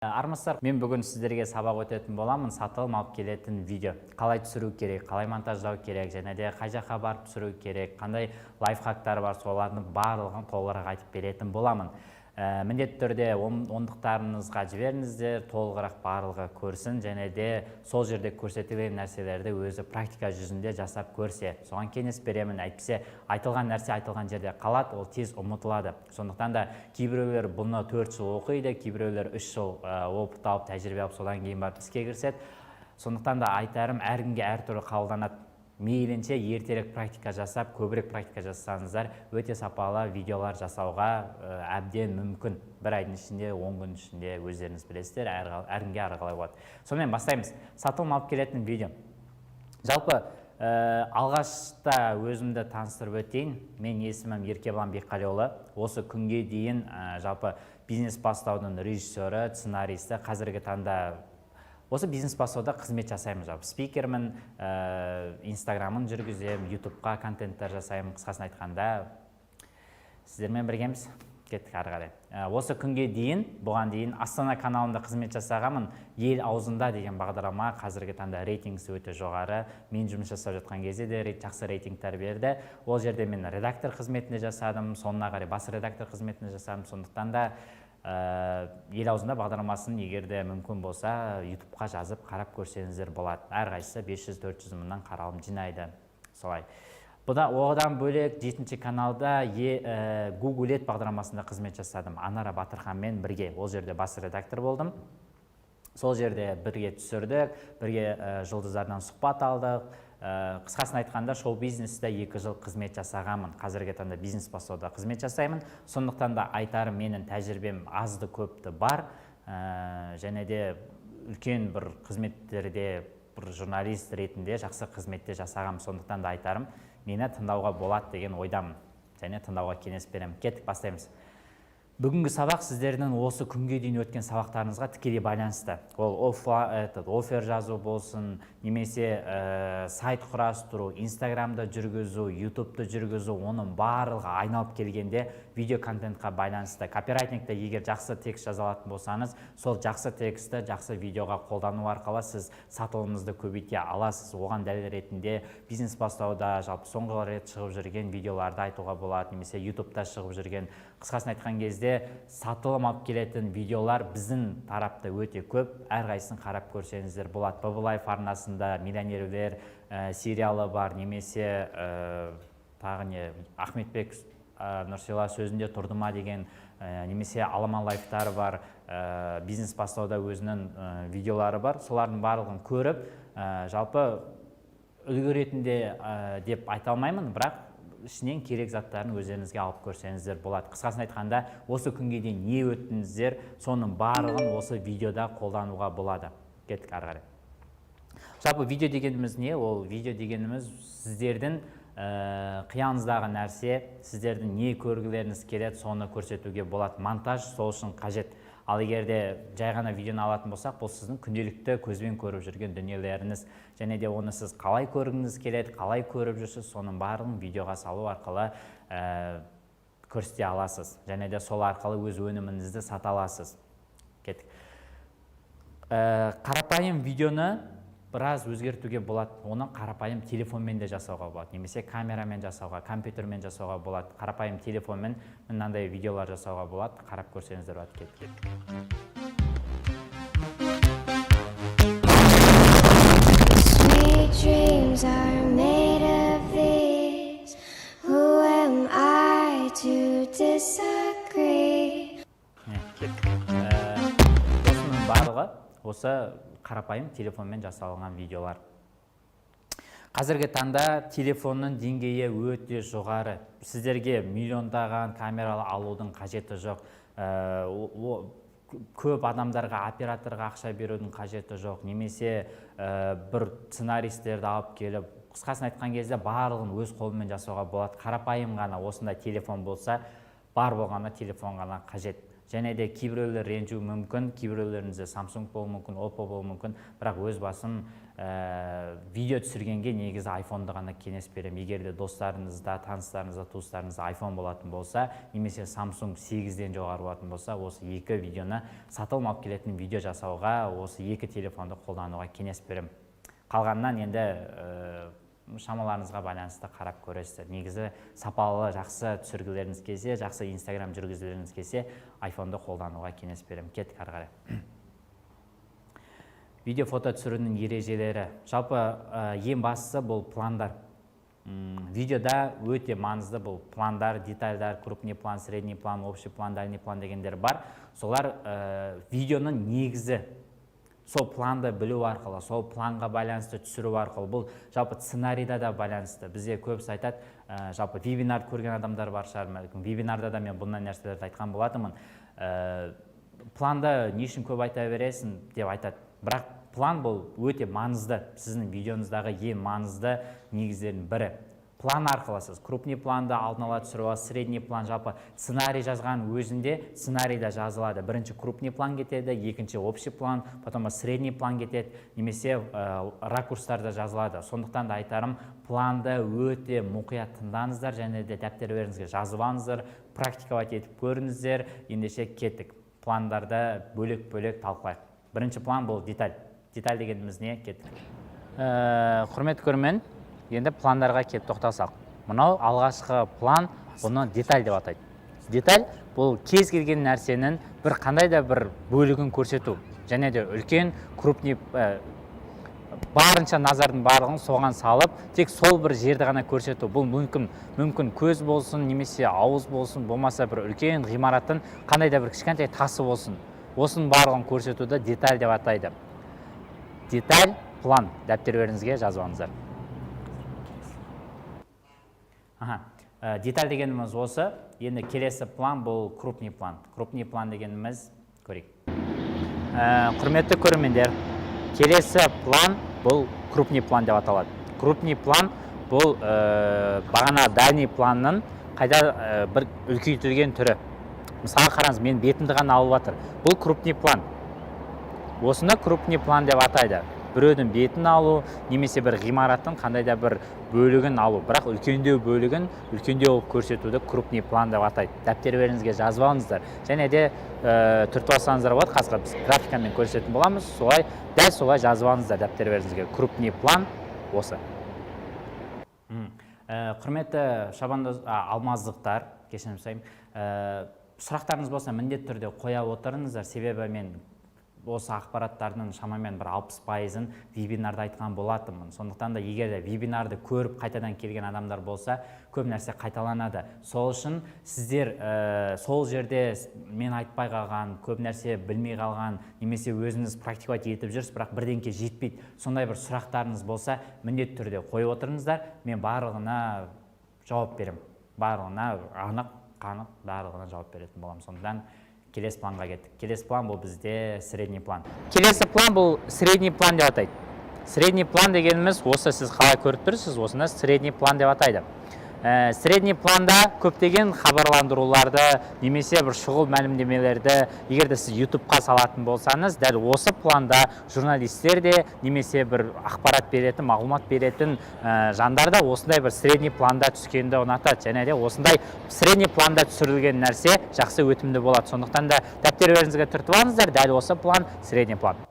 Армысыздар! Мен бүгін сіздерге сабақ өтетін боламын. Сатылым алып келетін видео қалай түсіру керек, қалай монтаждау керек және де қай жаққа барып түсіру керек, қандай лайфхактар бар, солардың барлығын толығырақ айтып беретін боламын. Міндетті түрде ондықтарыңызға жіберіңіздер, толығырақ барлығы көрсін және де сол жерде көрсетілген нәрселерді өзі практика жүзінде жасап көрсе, соған кеңес беремін. Әйтпесе айтылған нәрсе айтылған жерде қалады, ол тез ұмытылады. Сондықтан да кейбіреулер бұны 4 жыл оқиды, кейбіреулер 3 жыл опыт алып, тәжірибе алып, содан кейін барып іске кіріседі. Сондықтан да айтарым, әркімге әртүрлі қабылданады. Мейлінше ертерек практика жасап, көбірек практика жасасаңыздар, өте сапалы видеолар жасауға әбден мүмкін. Бір айдың ішінде, 10 күн ішінде, өздеріңіз білесіздер, әркімге әрқалай болады. Сонымен, бастаймыз. Сатылым алып келетін видео. Жалпы, алғашта өзімді таныстырып өтейін. Мен есімім Еркебұлан Бекқалиұлы. Осы күнге дейін жалпы «Бизнес бастаудың» режиссері, сценаристі. Қазіргі таңда осы «Бизнес бастауда» қызмет жасаймын, жалпы спикермін, инстаграмын жүргіземін, ютубқа контенттер жасаймын. Қысқасын айтқанда, сіздермен біргеміз. Кеттік ары қарай. Осы күнге дейін, бұған дейін «Астана» каналында қызмет жасағанмын. «Ел аузында» деген бағдарлама қазіргі таңда рейтингісі өте жоғары. Мен жұмыс жасап жатқан кезде де жақсы рейтингтер берді. Ол жерде мен редактор қызметінде жасадым, соңына қарай бас редактор қызметінде жасадым. Сондықтан да «Ел аузында» бағдарламасын, егер де мүмкін болса, ютубқа жазып қарап көрсеңіздер болады. Әрқайсысы 500-400 мыңнан қаралым жинайды. Солай. Бұда одан бөлек жетінші каналда Google Ad бағдарламасында қызмет жасадым Анара Батырханмен бірге. Ол жерде бас редактор болдым. Сол жерде бірге түсірдік, бірге жұлдыздардан сұхбат алдық. Қысқасын айтқанда, шоу бизнесте 2 жыл қызмет жасағанмын. Қазіргі таңда «Бизнес бастауда» қызмет жасаймын. Сондықтан да айтарым, менің тәжірибем азды көпті бар. Және де үлкен бір қызметтерде, бір журналист ретінде жақсы қызметте жасағанмын. Сондықтан да айтарым, мені тыңдауға болады деген ойдамын және тыңдауға кеңес беремін. Кеттік, бастаймыз. Бүгінгі сабақ сіздердің осы күнге дейін өткен сабақтарыңызға тікелей байланысты. Ол этот, офер жазу болсын немесе сайт құрастыру, инстаграмда жүргізу, ютубты жүргізу, оның барлығы айналып келгенде видео контентқа байланысты. Копирайтингте егер жақсы текст жаза алатын болсаңыз, сол жақсы текстті жақсы видеоға қолдану арқылы сіз сатылымыңызды көбейте аласыз. Оған дәлел ретінде «Бизнес бастауда» жалпы соңғы рет шығып жүрген видеоларды айтуға болады немесе ютубта шығып жүрген. Қысқасын айтқан кезде, сатылым алып келетін видеолар біздің тарапта өте көп, әрқайсысын қарап көрсеңіздер болады. ББ Лайф арнасында «Миллионерлер» сериалы бар немесе тағы не, Ахметбек Нұрсила «Сөзінде тұрды ма» деген, немесе Аламан лайфтары бар, «Бизнес бастауда» өзінің видеолары бар. Солардың барлығын көріп, жалпы үлгі ретінде деп айта алмаймын, бірақ ішінен керек заттарын өздеріңізге алып көрсеңіздер болады. Қысқасын айтқанда, осы күнге дейін не өттіңіздер, соның барлығын осы видеода қолдануға болады. Кеттік ары қарай. Жалпы, видео дегеніміз не? Ол видео дегеніміз сіздердің қиялыңыздағы нәрсе, сіздердің не көргілеріңіз келеді, соны көрсетуге болады. Монтаж сол үшін қажет. Ал егер де жай ғана видеоны алатын болсақ, бұл сіздің күнделікті көзбен көріп жүрген дүниелеріңіз және де оны сіз қалай көргіңіз келеді, қалай көріп жүрсіз, соның барлығын видеоға салу арқылы көрсете аласыз және де сол арқылы өз өніміңізді сата аласыз. Кеттік. Қарапайым видеоны біраз өзгертуге болады. Оны қарапайым телефонмен де жасауға болады немесе камерамен жасауға, компьютермен жасауға болады. Қарапайым телефонмен мынандай видеолар жасауға болады, қарап көрсеңіздер болады. Кеттік. Sweet dreams are made of these. Who am I to disagree? Міне. Осының барлығы осы қарапайым телефонмен жасалған видеолар. Қазіргі таңда телефонның деңгейі өте жоғары. Сіздерге миллиондаған камералы алудың қажеті жоқ. Көп адамдарға, операторға ақша берудің қажеті жоқ немесе бір сценаристерді алып келіп. Қысқасын айтқан кезде, барлығын өз қолымен жасауға болады. Қарапайым ғана осындай телефон болса, бар болғаны телефон ғана қажет. Және де кейбіреулер ренжуі мүмкін, кейбіреулеріңізде Samsung болуы мүмкін, Oppo болуы мүмкін, бірақ өз басым видео түсіргенге негізі iPhone'ды ғана кеңес беремін. Егер де достарыңызда, таныстарыңызда, туыстарыңызда iPhone болатын болса немесе Samsung 8-ден жоғары болатын болса, осы екі видеоны, сатылым алып келетін видео жасауға осы екі телефонды қолдануға кеңес беремін. Қалғанынан енді шамаларыңызға байланысты қарап көресіздер. Негізі сапалы, жақсы түсіргілеріңіз келсе, жақсы Инстаграм жүргізгілеріңіз келсе, iPhone'ды қолдануға кеңес беремін. Кеттік ары қарай. Видео, фото түсірудің ережелері. Жалпы ең бастысы бұл пландар. Видеода өте маңызды бұл пландар, детальдар, крупный план, средний план, общий план, дальний план дегендер бар. Солар видеоның негізі. Сол планды білу арқылы, сол планға байланысты түсіру арқылы, бұл жалпы сценарийда да байланысты. Бізде көбісі айтады, жалпы вебинар көрген адамдар бар шығар, бәлкім. Вебинарда да мен бұндай нәрселерді айтқан болатынмын. Планды не үшін көп айта бересің деп айтады. Бірақ план бұл өте маңызды, сіздің видеоңыздағы ең маңызды негіздердің бірі. План арқылы сіз крупный планды алдын ала түсіріп аласыз, средний план, жалпы сценарий жазған өзінде сценарийда жазылады. Бірінші крупный план кетеді, екінші общий план, потом средний план кетеді немесе ракурстарда жазылады. Сондықтан да айтарым, планды өте мұқият тыңдаңыздар және де дәптерлеріңізге жазып алыңыздар, практиковать етіп көріңіздер. Ендеше кеттік, пландарды бөлек-бөлек талқылайық. Бірінші план бұл деталь. Деталь дегеніміз не? Кеттік. Құрметті көрермен, енді пландарға келіп тоқталсақ, мынау алғашқы план, бұны деталь деп атайды. Деталь бұл кез келген нәрсенің бір қандай да бір бөлігін көрсету және де үлкен крупный, барынша назардың барлығын соған салып, тек сол бір жерді ғана көрсету. Бұл мүмкін көз болсын немесе ауыз болсын, болмаса бір үлкен ғимараттың қандай да бір кішкентай тасы болсын, осының барлығын көрсетуді деталь деп атайды. Деталь план, дәптерлеріңізге жазып алыңыздар. Аха, деталь дегеніміз осы. Енді келесі план бұл крупный план. Крупный план дегеніміз, көрейік. Құрметті көрермендер, келесі план бұл крупный план деп аталады. Крупный план бұл бағана дальний планның қайда бір үлкейтілген түрі. Мысалы, қараңыз, мен бетімді ғана алып жатыр. Бұл крупный план. Осыны крупный план деп атайды. Біреудің бетін алу немесе бір ғимараттың қандай да бір бөлігін алу, бірақ үлкендеу бөлігін үлкендеу қылып көрсетуді крупный план деп атайды. Дәптерлеріңізге жазып алыңыздар және де түртіп алсаңыздар болады. Қазір біз графикамен көрсететін боламыз. Солай, дәл солай жазып алыңыздар дәптерлеріңізге. Крупный план осы. Құрметті шабандоз, алмаздықтар, кешірім сұраймын. Сұрақтарыңыз болса, міндетті түрде қоя отырыңыздар, себебі мен осы ақпараттардың шамамен бір 60%-ын вебинарда айтқан болатынмын. Сондықтан да егер де вебинарды көріп қайтадан келген адамдар болса, көп нәрсе қайталанады. Сол үшін сіздер сол жерде мен айтпай қалған, көп нәрсе білмей қалған немесе өзіңіз практиковать етіп жүрсіз, бірақ бірдеңке жетпейді, сондай бір сұрақтарыңыз болса, міндетті түрде қойып отырыңыздар. Мен барлығына жауап беремін, барлығына анық қанық барлығына жауап беретін боламын. Сондықтан келесі планға кеттік. Келесі план бұл бізде средний план. Келесі план бұл средний план деп атайды. Средний план дегеніміз осы, сіз қалай көріп тұрсыз, осыны средний план деп атайды. Средний планда көптеген хабарландыруларды немесе бір шұғыл мәлімдемелерді, егер де сіз Ютубқа салатын болсаңыз, дәл осы планда журналистер де немесе бір ақпарат беретін, мағлұмат беретін жандар да осындай бір средний планда түскенді ұнатады және де осындай средний планда түсірілген нәрсе жақсы өтімді болады. Сондықтан да дәптерлеріңізге түртіп алыңыздар, дәл осы план средний план.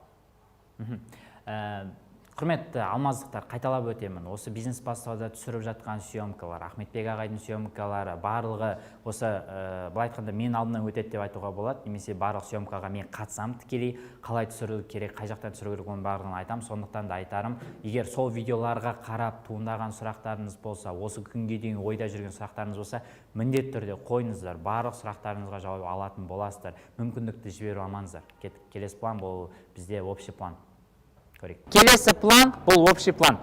Құрметті алмаздықтар, қайталап өтемін, осы бизнес бастауда түсіріп жатқан съемкалар, Ахметбек ағайдың съемкалары, барлығы осы, былай айтқанда, мен алдымнан өтеді деп айтуға болады немесе барлық съемкаға мен қатысамын тікелей. Қалай түсіру керек, қай жақтан түсіру керек, оның барлығын айтамын. Сондықтан да айтарым, егер сол видеоларға қарап туындаған сұрақтарыңыз болса, осы күнге дейін ойда жүрген сұрақтарыңыз болса, міндетті түрде қойыңыздар. Барлық сұрақтарыңызға жауап алатын боласыздар. Мүмкіндікті жіберіп алмаңыздар. Кеттік, келесі план бұл бізде общий план. Көрейік. Келесі план бұл общий план.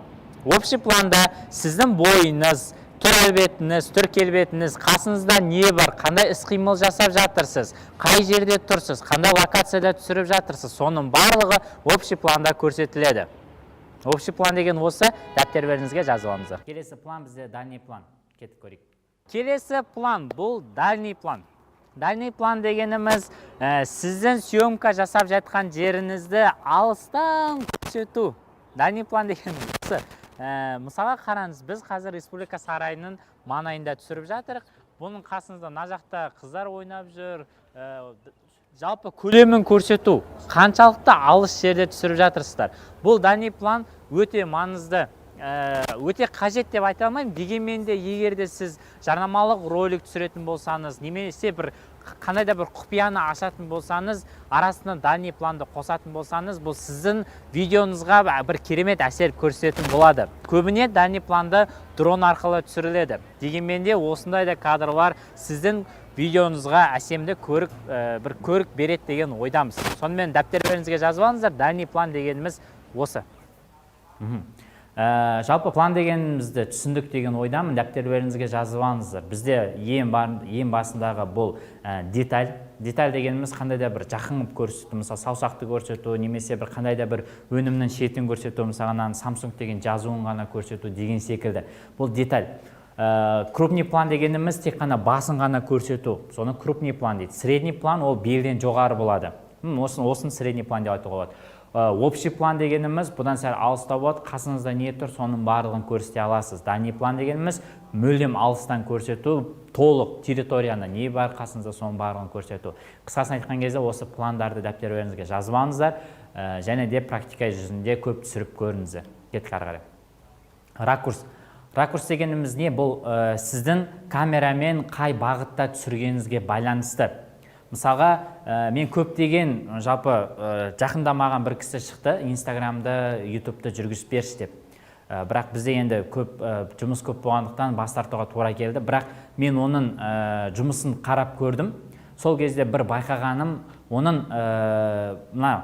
Общий планда сіздің бойыңыз, түр әлпетіңіз, түр келбетіңіз, қасыңызда не бар, қандай іс қимыл жасап жатырсыз, қай жерде тұрсыз, қандай локацияда түсіріп жатырсыз, соның барлығы общий планда көрсетіледі. Общий план деген осы, дәптерлеріңізге жазып алыңыздар. Келесі план бізде дальний план. Кеттік, көрейік. Келесі план бұл дальний план. Дальний план дегеніміз сіздің съемка жасап жатқан жеріңізді алыстан көрсету. Дальний план дегеніміз осы. Мысалға, қараңыз, біз қазір Республика сарайының маңайында түсіріп жатырық. Бұның қасыңызда, мына жақта қыздар ойнап жүр. Жалпы көлемін көрсету, қаншалықты алыс жерде түсіріп жатырсыздар. Бұл дальний план өте маңызды, өте қажет деп айта алмаймын. Дегенмен де, егер де сіз жарнамалық ролик түсіретін болсаңыз немесе бір қандай да бір құпияны ашатын болсаңыз, арасына дальний планды қосатын болсаңыз, бұл сіздің видеоңызға бір керемет әсер көрсететін болады. Көбіне дальний планды дрон арқылы түсіріледі. Дегенмен де осындай да кадрлар сіздің видеоңызға әсемді көрік, бір көрік береді деген ойдамыз. Сонымен, дәптерлеріңізге жазып алыңыздар, дальний план дегеніміз осы. Жалпы план дегенімізді түсіндік деген ойдамын. Дәптерлеріңізге жазып алыңыздар. Бізде ең басындағы бұл деталь. Деталь дегеніміз қандай да бір жақын қылып көрсету, мысалы, саусақты көрсету немесе бір қандай да бір өнімнің шетін көрсету, мысалы, мынаның Samsung деген жазуын ғана көрсету деген секілді. Бұл деталь. Крупный план дегеніміз тек қана басын ғана көрсету, соны крупный план дейді. Средний план ол белден жоғары болады. Осыны средний план деп айтуға болады. Общий план дегеніміз бұдан сәл алыстау болады, қасыңызда не тұр, соның барлығын көрсете аласыз. Дальний план дегеніміз мүлдем алыстан көрсету, толық территорияны, не бар қасыңызда, соның барлығын көрсету. Қысқасын айтқан кезде, осы пландарды дәптерлеріңізге жазып алыңыздар, және де практика жүзінде көп түсіріп көріңіздер. Кеттік ары қарай. Ракурс. Ракурс дегеніміз не? Бұл сіздің камерамен қай бағытта түсіргеніңізге байланысты. Мысалға, мен көптеген, жалпы, жақында маған бір кісі шықты, Инстаграмды, Ютубты жүргізіп берші деп. Бірақ бізде енді көп жұмыс көп болғандықтан, бас тартуға тура келді. Бірақ мен оның жұмысын қарап көрдім. Сол кезде бір байқағаным, оның мына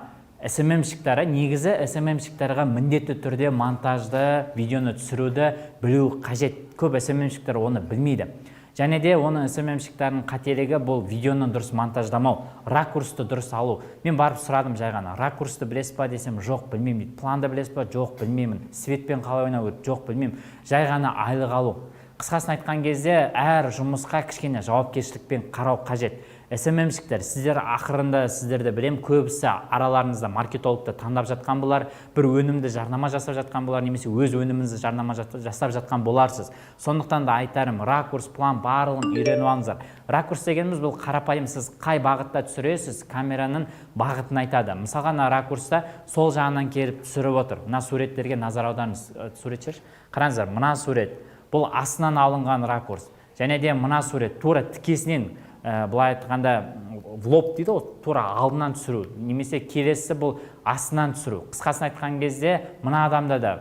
СММщиктары, негізі СММщиктарға міндетті түрде монтажды, видеоны түсіруді білу қажет. Көп СММщиктер оны білмейді. Және де оның, СММщиктардың қателігі бұл видеоны дұрыс монтаждамау, ракурсты дұрыс алу. Мен барып сұрадым жай ғана: «Ракурсты білесіз ба?» – десем, «Жоқ, білмеймін», – дейді. «Планды білесіз ба?» «Жоқ, білмеймін». «Светпен қалай ойнау керек?» «Жоқ, білмеймін». Жай ғана айлық алу. Қысқасын айтқан кезде, әр жұмысқа кішкене жауапкершілікпен қарау қажет. СММщиктер, сіздер ақырында, сіздерді білем, көбісі араларыңызда маркетологты таңдап жатқан болар, бір өнімді жарнама жасап жатқан болар немесе өз өніміңізді жарнама жасап жатқан боларсыз. Сондықтан да айтарым, ракурс, план, барлығын үйреніп алыңыздар. Ракурс дегеніміз бұл қарапайым, сіз қай бағытта түсіресіз, камераның бағытын айтады. Мысалға, мына ракурста сол жағынан келіп түсіріп отыр. Мына суреттерге назар аударыңыз. Сурет жіберші. Қараңыздар, мына сурет бұл астынан алынған ракурс. Және де мына сурет тура тікесінен, былай айтқанда, в лоб дейді ғой, тура алдынан түсіру немесе келесі бұл астынан түсіру. Қысқасын айтқан кезде, мына адамда да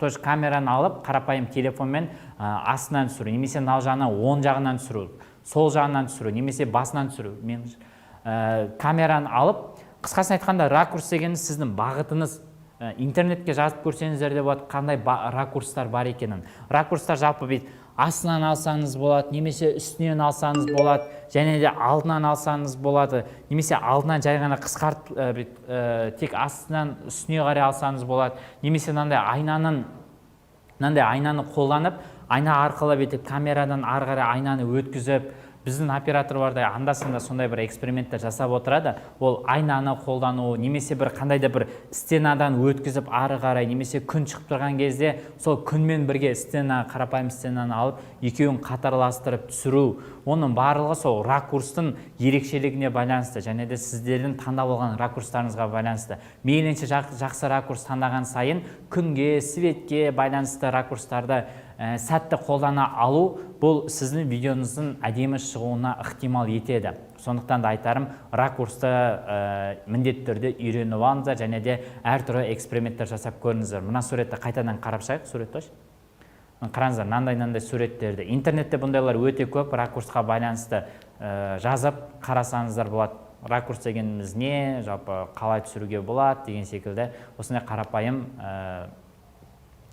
тоже камераны алып, қарапайым телефонмен астынан түсіру немесе мына жағынан, оң жағынан түсіру, сол жағынан түсіру немесе басынан түсіру. Мен камераны алып, қысқасын айтқанда, ракурс дегеніңіз сіздің бағытыңыз. Интернетке жазып көрсеңіздер де болады, қандай ракурстар бар екенін. Ракурстар жалпы бүйтіп астынан алсаңыз болады немесе үстінен алсаңыз болады және де алдынан алсаңыз болады немесе алдынан жай ғана қысқарт, бүйтіп, тек астынан үстіне қарай алсаңыз болады немесе мынандай айнаны қолданып, айна арқылы бүйтіп камерадан ары қарай айнаны өткізіп. Біздің оператор бардай анда санда сондай бір эксперименттер жасап отырады. Ол айнаны қолдану немесе бір қандай да бір стенадан өткізіп ары қарай немесе күн шығып тұрған кезде сол күнмен бірге стена, қарапайым стенаны алып, екеуін қатарластырып түсіру. Оның барлығы сол ракурстың ерекшелігіне байланысты және де сіздердің таңдап алған ракурстарыңызға байланысты. Мейлінше жақсы ракурс таңдаған сайын, күнге, светке байланысты ракурстарды сәтті қолдана алу, бұл сіздің видеоңыздың әдемі шығуына ықтимал етеді. Сондықтан да айтарым, ракурсты міндетті түрде үйреніп алыңыздар және де әртүрлі эксперименттер жасап көріңіздер. Мына суретті қайтадан қарап шығайық. Суретті қойшы. Қараңыздар, мынандай мынандай суреттерді, интернетте бұндайлар өте көп. Ракурсқа байланысты жазып қарасаңыздар болады, ракурс дегеніміз не, жалпы қалай түсіруге болады деген секілді. Осындай қарапайым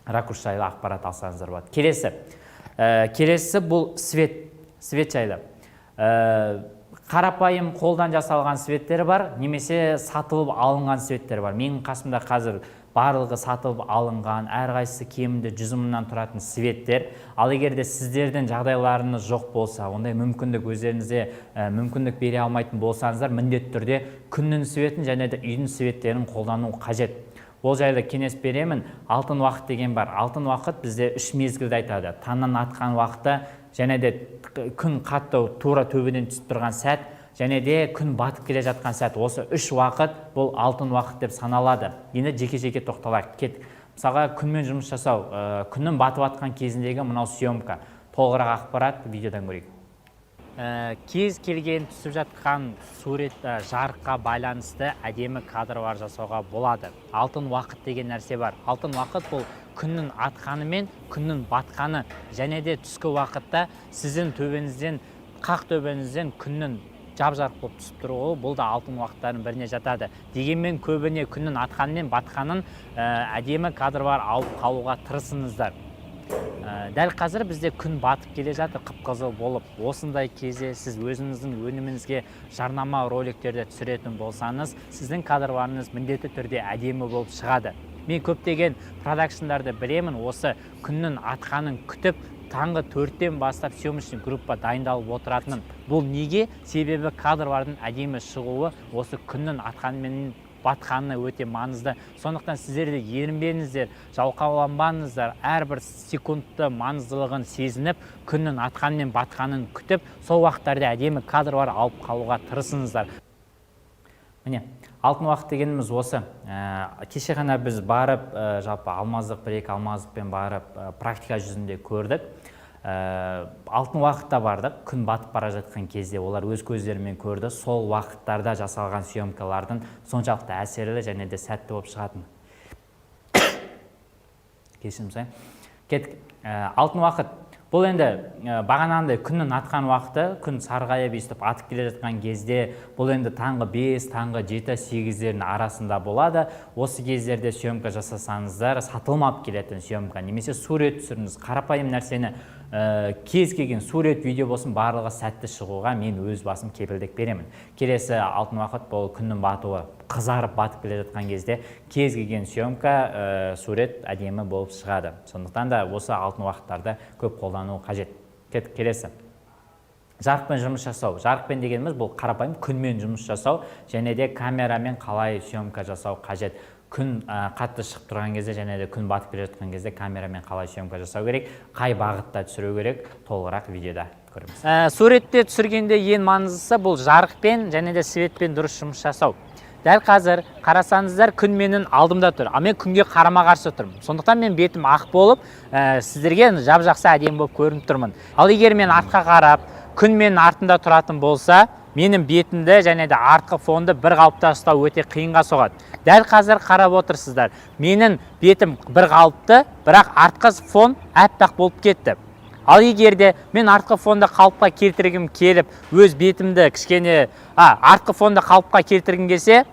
ракурс жайлы ақпарат алсаңыздар болады. Келесі, келесісі бұл свет. Свет жайлы. Қарапайым қолдан жасалған светтер бар немесе сатылып алынған светтер бар. Менің қасымда қазір барлығы сатылып алынған, әрқайсысы кемінде 100 мыңнан тұратын светтер. Ал егер де сіздердің жағдайларыңыз жоқ болса, ондай мүмкіндік өздеріңізде мүмкіндік бере алмайтын болсаңыздар, міндетті түрде күннің светін және де үйдің светтерін қолдану қажет. Ол жайлы кеңес беремін. Алтын уақыт деген бар. Алтын уақыт бізде үш мезгілді айтады: таңнан атқан уақытта және де күн қатты тура төбеден түсіп тұрған сәт және де күн батып келе жатқан сәт. Осы үш уақыт бұл алтын уақыт деп саналады. Енді жеке жеке тоқталайық. Кеттік. Мысалға, күнмен жұмыс жасау, күннің батып жатқан кезіндегі мынау съемка. Толығырақ ақпарат видеодан көрейік. Кез келген түсіп жатқан сурет, жарыққа байланысты әдемі кадрлар жасауға болады. Алтын уақыт деген нәрсе бар. Алтын уақыт бұл күннің атқаны мен күннің батқаны және де түскі уақытта сіздің төбеңізден, қақ төбеңізден күннің жап жарық болып түсіп тұруы. Бұл да алтын уақыттардың біріне жатады. Дегенмен көбіне күннің атқаны мен батқанын әдемі кадрлар алып қалуға тырысыңыздар. Дәл қазір бізде күн батып келе жатыр, қып қызыл болып. Осындай кезде сіз өзіңіздің өніміңізге жарнама роликтерді түсіретін болсаңыз, сіздің кадрларыңыз міндетті түрде әдемі болып шығады. Мен көптеген продакшндарды білемін, осы күннің атқанын күтіп, таңғы 4-тен бастап съемочный группа дайындалып отыратынын. Бұл неге? Себебі кадрлардың әдемі шығуы осы күннің атқаны мен батқаны өте маңызды. Сондықтан сіздер де ерінбеңіздер, жалқауланбаңыздар. Әрбір секундты маңыздылығын сезініп, күннің атқаны мен батқанын күтіп, сол уақыттарда әдемі кадрлар алып қалуға тырысыңыздар. Міне, алтын уақыт дегеніміз осы. Кеше ғана біз барып, жалпы Алмаздық, бір екі Алмаздықпен барып, практика жүзінде көрдік. Алтын уақытта бардық, күн батып бара жатқан кезде. Олар өз көздерімен көрді сол уақыттарда жасалған съемкалардың соншалықты әсерлі және де сәтті болып шығатынын. Кешірім сұраймын. Кеттік. Алтын уақыт бұл енді бағанағындай күннің атқан уақыты, күн сарғайып, өйстіп атып келе жатқан кезде. Бұл енді таңғы 5, таңғы 7, 8-дердің арасында болады. Осы кездерде съемка жасасаңыздар, сатылмап келетін съемка немесе сурет түсіріңіз, қарапайым нәрсені, кез келген сурет, видео болсын, барлығы сәтті шығуға мен өз басым кепілдік беремін. Келесі алтын уақыт бұл күннің батуы, қызарып батып келе жатқан кезде кез келген съемка, сурет әдемі болып шығады. Сондықтан да осы алтын уақыттарды көп қолдану қажет. Кеттік, келесі жарықпен жұмыс жасау. Жарықпен дегеніміз бұл қарапайым күнмен жұмыс жасау және де камерамен қалай съемка жасау қажет. Күн қатты шығып тұрған кезде және де күн батып келе жатқан кезде камерамен қалай съемка жасау керек, қай бағытта түсіру керек, толығырақ видеода көреміз. Суретте түсіргенде ең маңыздысы бұл жарықпен және де светпен дұрыс жұмыс жасау. Дәл қазір қарасаңыздар, күн менің алдымда тұр, ал мен күнге қарама қарсы тұрмын. Сондықтан мен бетім ақ болып, сіздерге жап жақсы әдемі болып көрініп тұрмын. Ал егер мен артқа қарап, күн менің артында тұратын болса, менің бетімді және де артқы фонды бір қалыпта ұстау өте қиынға соғады. Дәл қазір қарап отырсыздар, менің бетім бір қалыпты, бірақ артқы фон аппақ болып кетті. Ал егер де мен артқы фонды қалыпқа келтіргім келіп, өз бетімді кішкене артқы фонды қалыпқа келтіргім келсе,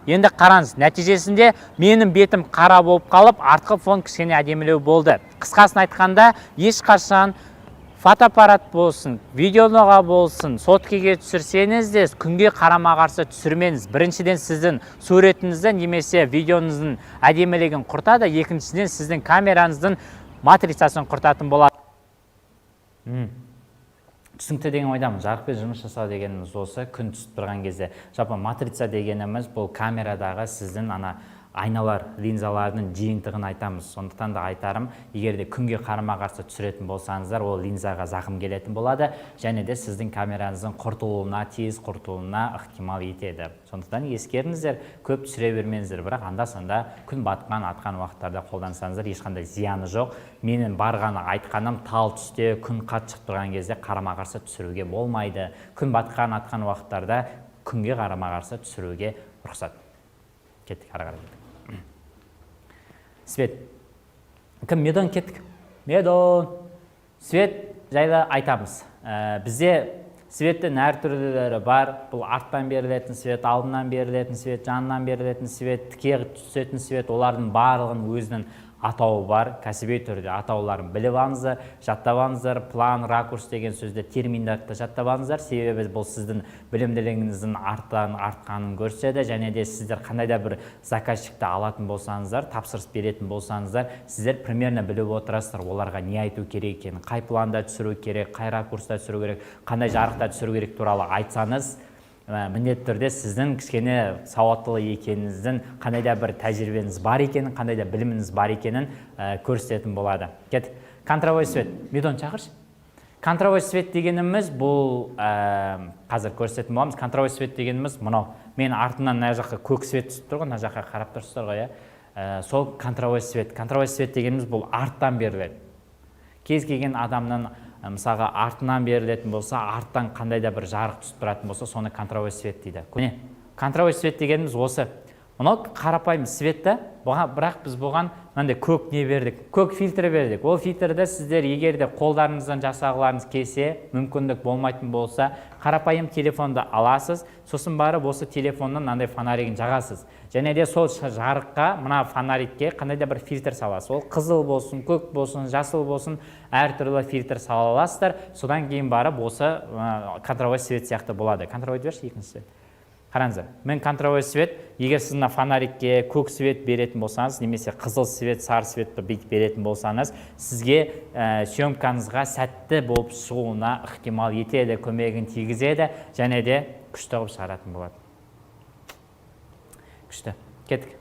енді қараңыз, нәтижесінде менің бетім қара болып қалып, артқы фон кішкене әдемілеу болды. Қысқасын айтқанда, ешқашан фотоаппарат болсын, видеоға болсын, соткеге түсірсеңіз де, күнге қарама қарсы түсірмеңіз. Біріншіден, сіздің суретіңізді немесе видеоңыздың әдемілігін құртады, екіншіден, сіздің камераңыздың матрицасын құртатын болады. Түсінікті деген ойдамын. Жарықпен жұмыс жасау дегеніміз осы күн түсіп тұрған кезде. Жалпы матрица дегеніміз бұл камерадағы сіздің ана айналар, линзалардың жиынтығын айтамыз. Сондықтан да айтарым, егер де күнге қарама қарсы түсіретін болсаңыздар, ол линзаға зақым келетін болады және де сіздің камераңыздың құртылуына, тез құртылуына ықтимал етеді. Сондықтан ескеріңіздер, көп түсіре бермеңіздер, бірақ анда санда күн батқан, атқан уақыттарда қолдансаңыздар, ешқандай зияны жоқ. Менің барғаны айтқаным, тал түсте, күн қатты шығып тұрған кезде қарама қарсы түсіруге болмайды. Күн батқан, атқан уақыттарда күнге қарама қарсы түсіруге рұқсат. Кеттік, ары қарай кеттік. Свет кім? Медон. Кеттік, Медон. Свет жайлы айтамыз. Бізде светтің әртүрлілері бар. Бұл арттан берілетін свет, алдынан берілетін свет, жанынан берілетін свет, тіке түсетін свет. Олардың барлығының өзінің Атауы бар, кәсіби түрде атауларын біліп алыңыздар, жаттап алыңыздар. План, ракурс деген сөзді, терминдерді жаттап алыңыздар, себебі бұл сіздің білімділігіңіздің артқанын көрсетеді. Және де сіздер қандай да бір заказчикті алатын болсаңыздар, тапсырыс беретін болсаңыздар, сіздер примерно біліп отырасыздар оларға не айту керек екенін, қай планда түсіру керек, қай ракурста түсіру керек, қандай жарықта түсіру керек туралы айтсаңыз, міндетті түрде сіздің кішкене сауаттылы екеніңіздің, қандай да бір тәжірибеңіз бар екенін, қандай да біліміңіз бар екенін көрсететін болады. Кеттік. Контровой свет. Медон, шақыршы. Контровой свет дегеніміз бұл, қазір көрсететін боламыз. Контровой свет дегеніміз мынау мен артымнан мына жаққа көк свет түсіп тұр ғой, мына жаққа қарап тұрсыздар ғой, иә. Сол контровой свет. Контровой свет дегеніміз бұл арттан беріледі. Кез келген адамның, мысалға, артынан берілетін болса, арттан қандай да бір жарық түсіп тұратын болса, соны контровой свет дейді. Міне, контровой свет дегеніміз осы. Мынау қарапайым свет та бұған, бірақ біз бұған мынандай көк не бердік, көк фильтр бердік. Ол фильтрді сіздер егер де қолдарыңыздан жасағыларыңыз келсе, мүмкіндік болмайтын болса, қарапайым телефонды аласыз, сосын барып осы телефонның мынандай фонаригін жағасыз және де сол жарыққа, мына фонарикке қандай да бір фильтр саласыз. Ол қызыл болсын, көк болсын, жасыл болсын, әртүрлі фильтр сала аласыздар. Содан кейін барып осы контровой свет сияқты болады. Контровой берші екіншісі. Қараңыздар, мен контровой свет. Егер сіз мына фонарикке көк свет беретін болсаңыз немесе қызыл свет, сары светті бүйтіп беретін болсаңыз, сізге съемкаңызға сәтті болып шығуына ықтимал етеді, көмегін тигізеді және де күшті қылып шығаратын болады. Күшті. Кеттік,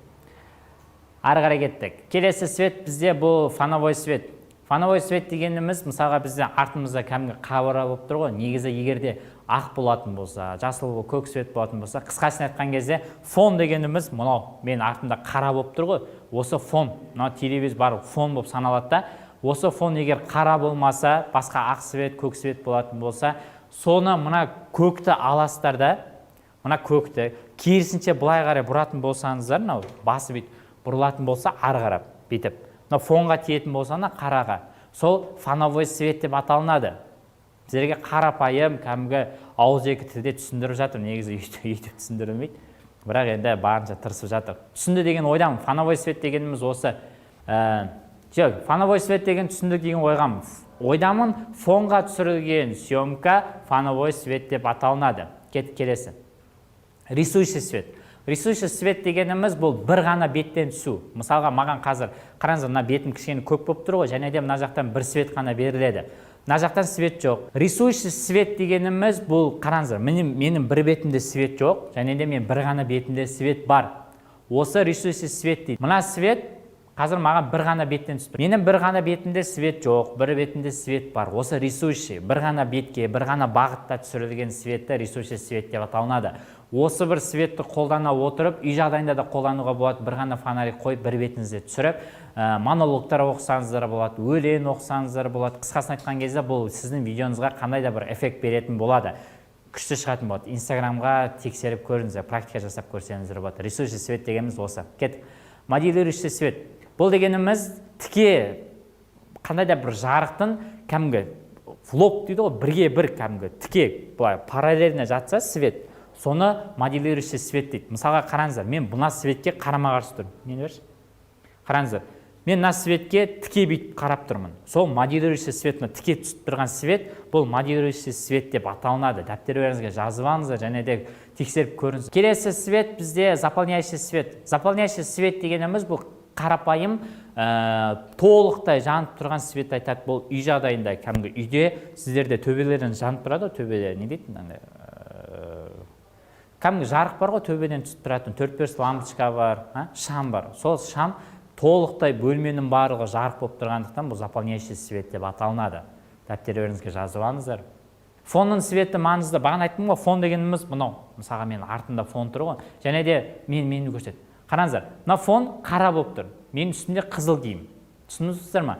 ары қарай кеттік. Келесі свет бізде бұл фоновой свет. Фоновой свет дегеніміз, мысалға, бізде артымызда кәдімгі қабырға болып тұр ғой. Негізі, егер де ақ болатын болса, жасыл, көк свет болатын болса, қысқасын айтқан кезде, фон дегеніміз мынау мен артымда қара болып тұр ғой, осы фон. Мынау телевизор бар, фон болып саналады да. Осы фон егер қара болмаса, басқа ақ свет, көк свет болатын болса, соны мына көкті аласыздар да, мына көкті керісінше былай қарай бұратын болсаңыздар, мынау басы бүйтіп бұрылатын болса, ары қарап бүйтіп мына фонға тиетін болса, мына қараға, сол фоновой свет деп аталынады. Сіздерге қарапайым, кәдімгі ауызекі тілде түсіндіріп жатырмын. Негізі өйтіп түсіндірілмейді, бірақ енді барынша тырысып жатыр, түсінді деген ойдамын. Фоновой свет дегеніміз осы. Жоқ, фоновой свет деген түсіндік деген ойдамын. Фонға түсірілген съемка фоновой свет деп аталынады. Кеттік, келесі рисующий свет. Рисующий свет дегеніміз бұл бір ғана беттен түсу. Мысалға, маған қазір қараңыздар, мына бетім кішкене көк болып тұр ғой және де мына жақтан бір свет қана беріледі, мына жақтан свет жоқ. Рисующий свет дегеніміз бұл, қараңыздар, менің бір бетімде свет жоқ және де мен бір ғана бетімде свет бар. Осы рисующий свет дейді. Мына свет қазір маған бір ғана беттен түсіп тұр. Менің бір ғана бетімде свет жоқ, бір бетімде свет бар. Осы рисующий, бір ғана бетке, бір ғана бағытта түсірілген светті рисующий свет деп аталынады. Осы бір светті қолдана отырып, үй жағдайында да қолдануға болады. Бір ғана фонарик қойып, бір бетіңізде түсіріп, монологтар оқысаңыздар болады, өлең оқысаңыздар болады. Қысқасын айтқан кезде, бұл сіздің видеоңызға қандай да бір эффект беретін болады, күшті шығатын болады. Инстаграмға тексеріп көріңіздер, практика жасап көрсеңіздер болады. Рисующий свет дегеніміз осы. Кеттік. Моделирующий свет. Бұл дегеніміз тіке қандай да бір жарықтың кәдімгі в лоб дейді ғой, бірге бір кәдімгі тіке былай параллельно жатса свет, соны моделирующий свет дейді. Мысалға, қараңыздар, мен мына светке қарама қарсы тұрмын. Нені берші. Қараңыздар, мен мына светке тіке бүйтіп қарап тұрмын. Сол моделирующий свет. Мына тіке түсіп тұрған свет, бұл моделирующий свет деп аталынады. Дәптерлеріңізге жазып алыңыздар және де тексеріп көріңіз. Келесі свет бізде заполняющий свет. Заполняющий свет дегеніміз бұл қарапайым, толықтай жанып тұрған свет айтады. Бұл үй жағдайында, кәдімгі үйде сіздерде төбелерден жанып тұрады ғой, төбеде не дейді, мынандай кәдімгі жарық бар ғой, төбеден түсіп тұратын төрт бес лампочка бар, а? Шам бар. Сол шам толықтай бөлменің барлығы жарық болып тұрғандықтан, бұл заполняющий свет деп аталынады. Дәптерлеріңізге жазып алыңыздар. Фонның светі маңызды. Бағана айттым ғой, фон дегеніміз мынау. Мысалға, менің артымда фон тұр ғой және де мені көрсет. Қараңыздар, мына фон қара болып тұр, менің үстімде қызыл киім. Түсіндіңіздер ма?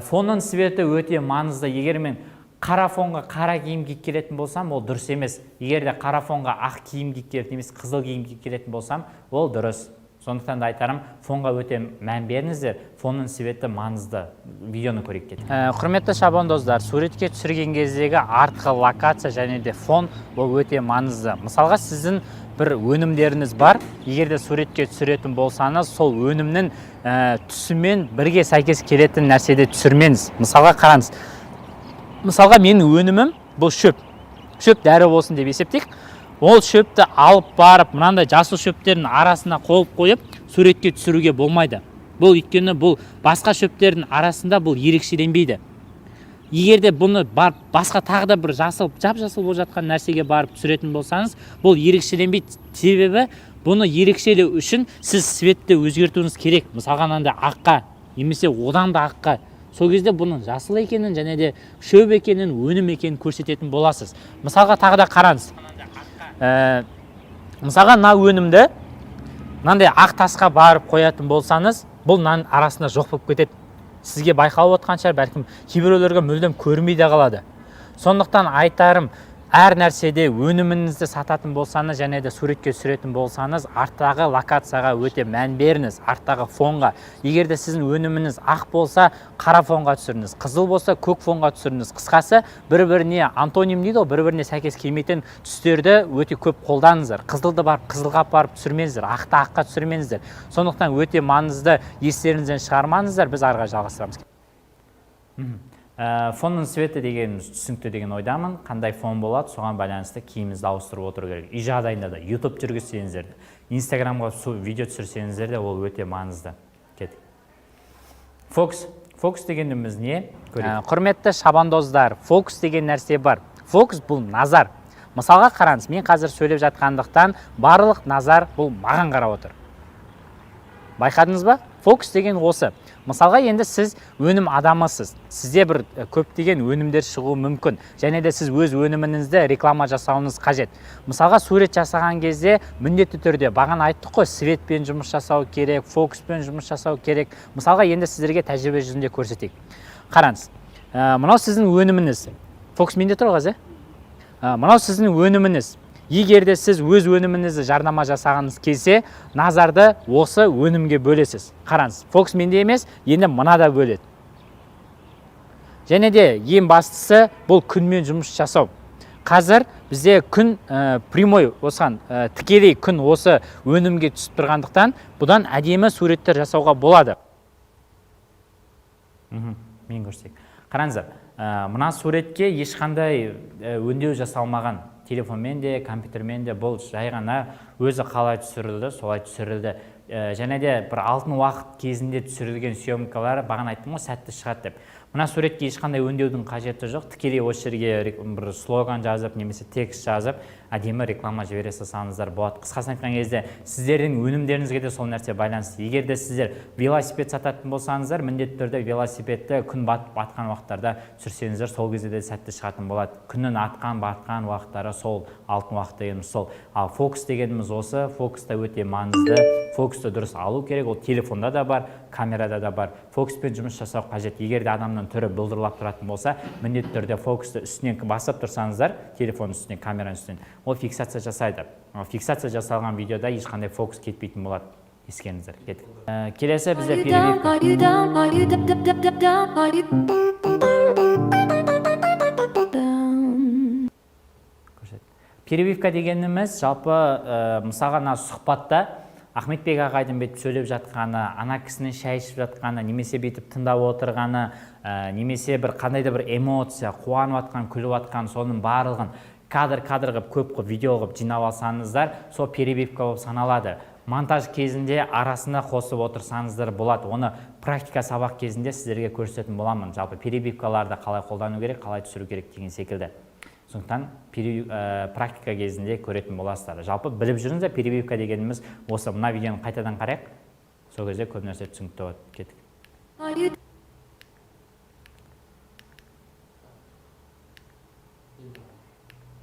Фонның светі өте маңызды. Егер мен қара фонға қара киім киіп келетін болсам, ол дұрыс емес. Егер де қара фонға ақ киім киіп келіп немесе қызыл киім киіп келетін болсам, ол дұрыс. Сондықтан да айтарым, фонға өте мән беріңіздер, фонның светі маңызды. Видеоны көрейік, кеттік. Құрметті шабандоздар, суретке түсірген кездегі артқы локация және де фон, ол өте маңызды. Мысалға, сіздің Бір өнімдеріңіз бар, егер де суретке түсіретін болсаңыз, сол өнімнің түсімен бірге сәйкес келетін нәрседе түсірмеңіз. Мысалға, қараңыз, мысалға, менің өнімім бұл шөп, шөп дәрі болсын деп есептейік. Ол шөпті алып барып, мынандай жасыл шөптердің арасына қойып қойып суретке түсіруге болмайды. Бұл, өйткені бұл басқа шөптердің арасында бұл ерекшеленбейді. Егер де бұны барып басқа тағы да бір жасыл, жап жасыл болып жатқан нәрсеге барып түсіретін болсаңыз, бұл ерекшеленбейді. Себебі бұны ерекшелеу үшін сіз светті өзгертуіңіз керек, мысалға, мынандай аққа немесе одан да аққа. Сол кезде бұның жасыл екенін және де шөп екенін, өнім екенін көрсететін боласыз. Мысалға, тағы да қараңыз, мысалға, мына өнімді мынандай ақ тасқа барып қоятын болсаңыз, бұл мынаның арасында жоқ болып кетеді. Сізге байқалып отқан шығар, бәлкім, кейбіреулерге мүлдем көрінбей де қалады. Сондықтан айтарым, әр нәрседе өніміңізді сататын болсаңыз және де суретке түсіретін болсаңыз, арттағы локацияға өте мән беріңіз, арттағы фонға. Егер де сіздің өніміңіз ақ болса, қара фонға түсіріңіз, қызыл болса, көк фонға түсіріңіз. Қысқасы, бір біріне антоним дейді ғой, бір біріне сәйкес келмейтін түстерді өте көп қолданыңыздар. Қызылды барып қызылға апарып түсірмеңіздер, ақты аққа түсірмеңіздер. Сондықтан өте маңызды, естеріңізден шығармаңыздар. Біз ары қарай жалғастырамыз. Фонның цветі дегеніміз түсінікті деген ойдамын. Қандай фон болады, соған байланысты киіміңізді ауыстырып отыру керек. Үй жағдайында да, YouTube жүргізсеңіздер де, Инстаграмға видео түсірсеңіздер де, ол өте маңызды. Кеттік. Фокус. Фокус дегеніміз не? Көрейік. Құрметті шабандоздар, фокус деген нәрсе бар. Фокус — бұл назар. Мысалға, қараңыз, мен қазір сөйлеп жатқандықтан, барлық назар бұл маған қарап отыр. Байқадыңыз ба? Фокус деген осы. Мысалға, енді сіз өнім адамысыз, сізде бір көптеген өнімдер шығуы мүмкін және де сіз өз өніміңізді реклама жасауыңыз қажет. Мысалға, сурет жасаған кезде міндетті түрде, бағана айттық қой, светпен жұмыс жасау керек, фокуспен жұмыс жасау керек. Мысалға, енді сіздерге тәжірибе жүзінде көрсетейік. Қараңыз, мынау сіздің өніміңіз. Фокус менде тұр ғой қазір, иә? Мынау сіздің өніміңіз. Егер де сіз өз өніміңізді жарнама жасағыңыз келсе, назарды осы өнімге бөлесіз. Қараңыз, фокус менде емес, енді мынада бөледі. Және де ең бастысы — бұл күнмен жұмыс жасау. Қазір бізде күн прямой осыған, тікелей күн осы өнімге түсіп тұрғандықтан, бұдан әдемі суреттер жасауға болады. Мен көрсетейік. Қараңыздар, мына суретке ешқандай өңдеу жасалмаған, телефонмен де, компьютермен де. Бұл жай ғана өзі қалай түсірілді, солай түсірілді. Және де бір алтын уақыт кезінде түсірілген съемкалар, бағана айттым ғой, сәтті шығады деп. Мына суретке ешқандай өңдеудің қажеті жоқ. Тікелей осы жерге бір слоган жазып немесе текст жазып, әдемі реклама жібере салсаңыздар болады. Қысқасын айтқан кезде, сіздердің өнімдеріңізге де сол нәрсе байланысты. Егер де сіздер велосипед сататын болсаңыздар, міндетті түрде велосипедті күн батып батқан уақыттарда түсірсеңіздер, сол кезде де сәтті шығатын болады. Күннің атқан батқан уақыттары — сол алтын уақыт дегеніміз сол. Ал фокус дегеніміз осы. Фокус та өте маңызды. Фокусты дұрыс алу керек. Ол телефонда да бар, камерада да бар. Фокуспен жұмыс жасау қажет. Егер де адамның түрі бұлдырлап тұратын болса, міндетті түрде фокусты үстінен басып тұрсаңыздар, телефонның үстінен, камераның үстінен, ол фиксация жасайды. Ал фиксация жасалған видеода ешқандай фокус кетпейтін болады, ескеріңіздер. Кеттік. Келесі бізде Are you down? перебивка. Are you down? Are you d- d- d- d- down? Are you down? Көрсет. Перебивка дегеніміз жалпы, мысалға, мына сұхбатта Ахметбек ағайдың бүйтіп сөйлеп жатқаны, ана кісінің шай ішіп жатқаны немесе бүйтіп тыңдап отырғаны, немесе бір қандай да бір эмоция, қуанып жатқан, күліп жатқан, соның барлығын кадр кадр қылып, көп қылып, видео қылып жинап алсаңыздар, сол перебивка болып саналады. Монтаж кезінде арасына қосып отырсаңыздар болады. Оны практика сабақ кезінде сіздерге көрсететін боламын, жалпы перебивкаларды қалай қолдану керек, қалай түсіру керек деген секілді. Сондықтан практика кезінде көретін боласыздар. Жалпы біліп жүріңіздер, перебивка дегеніміз осы. Мына видеоны қайтадан қарайық, сол кезде көп нәрсе түсінікті болады. Кеттік. Are you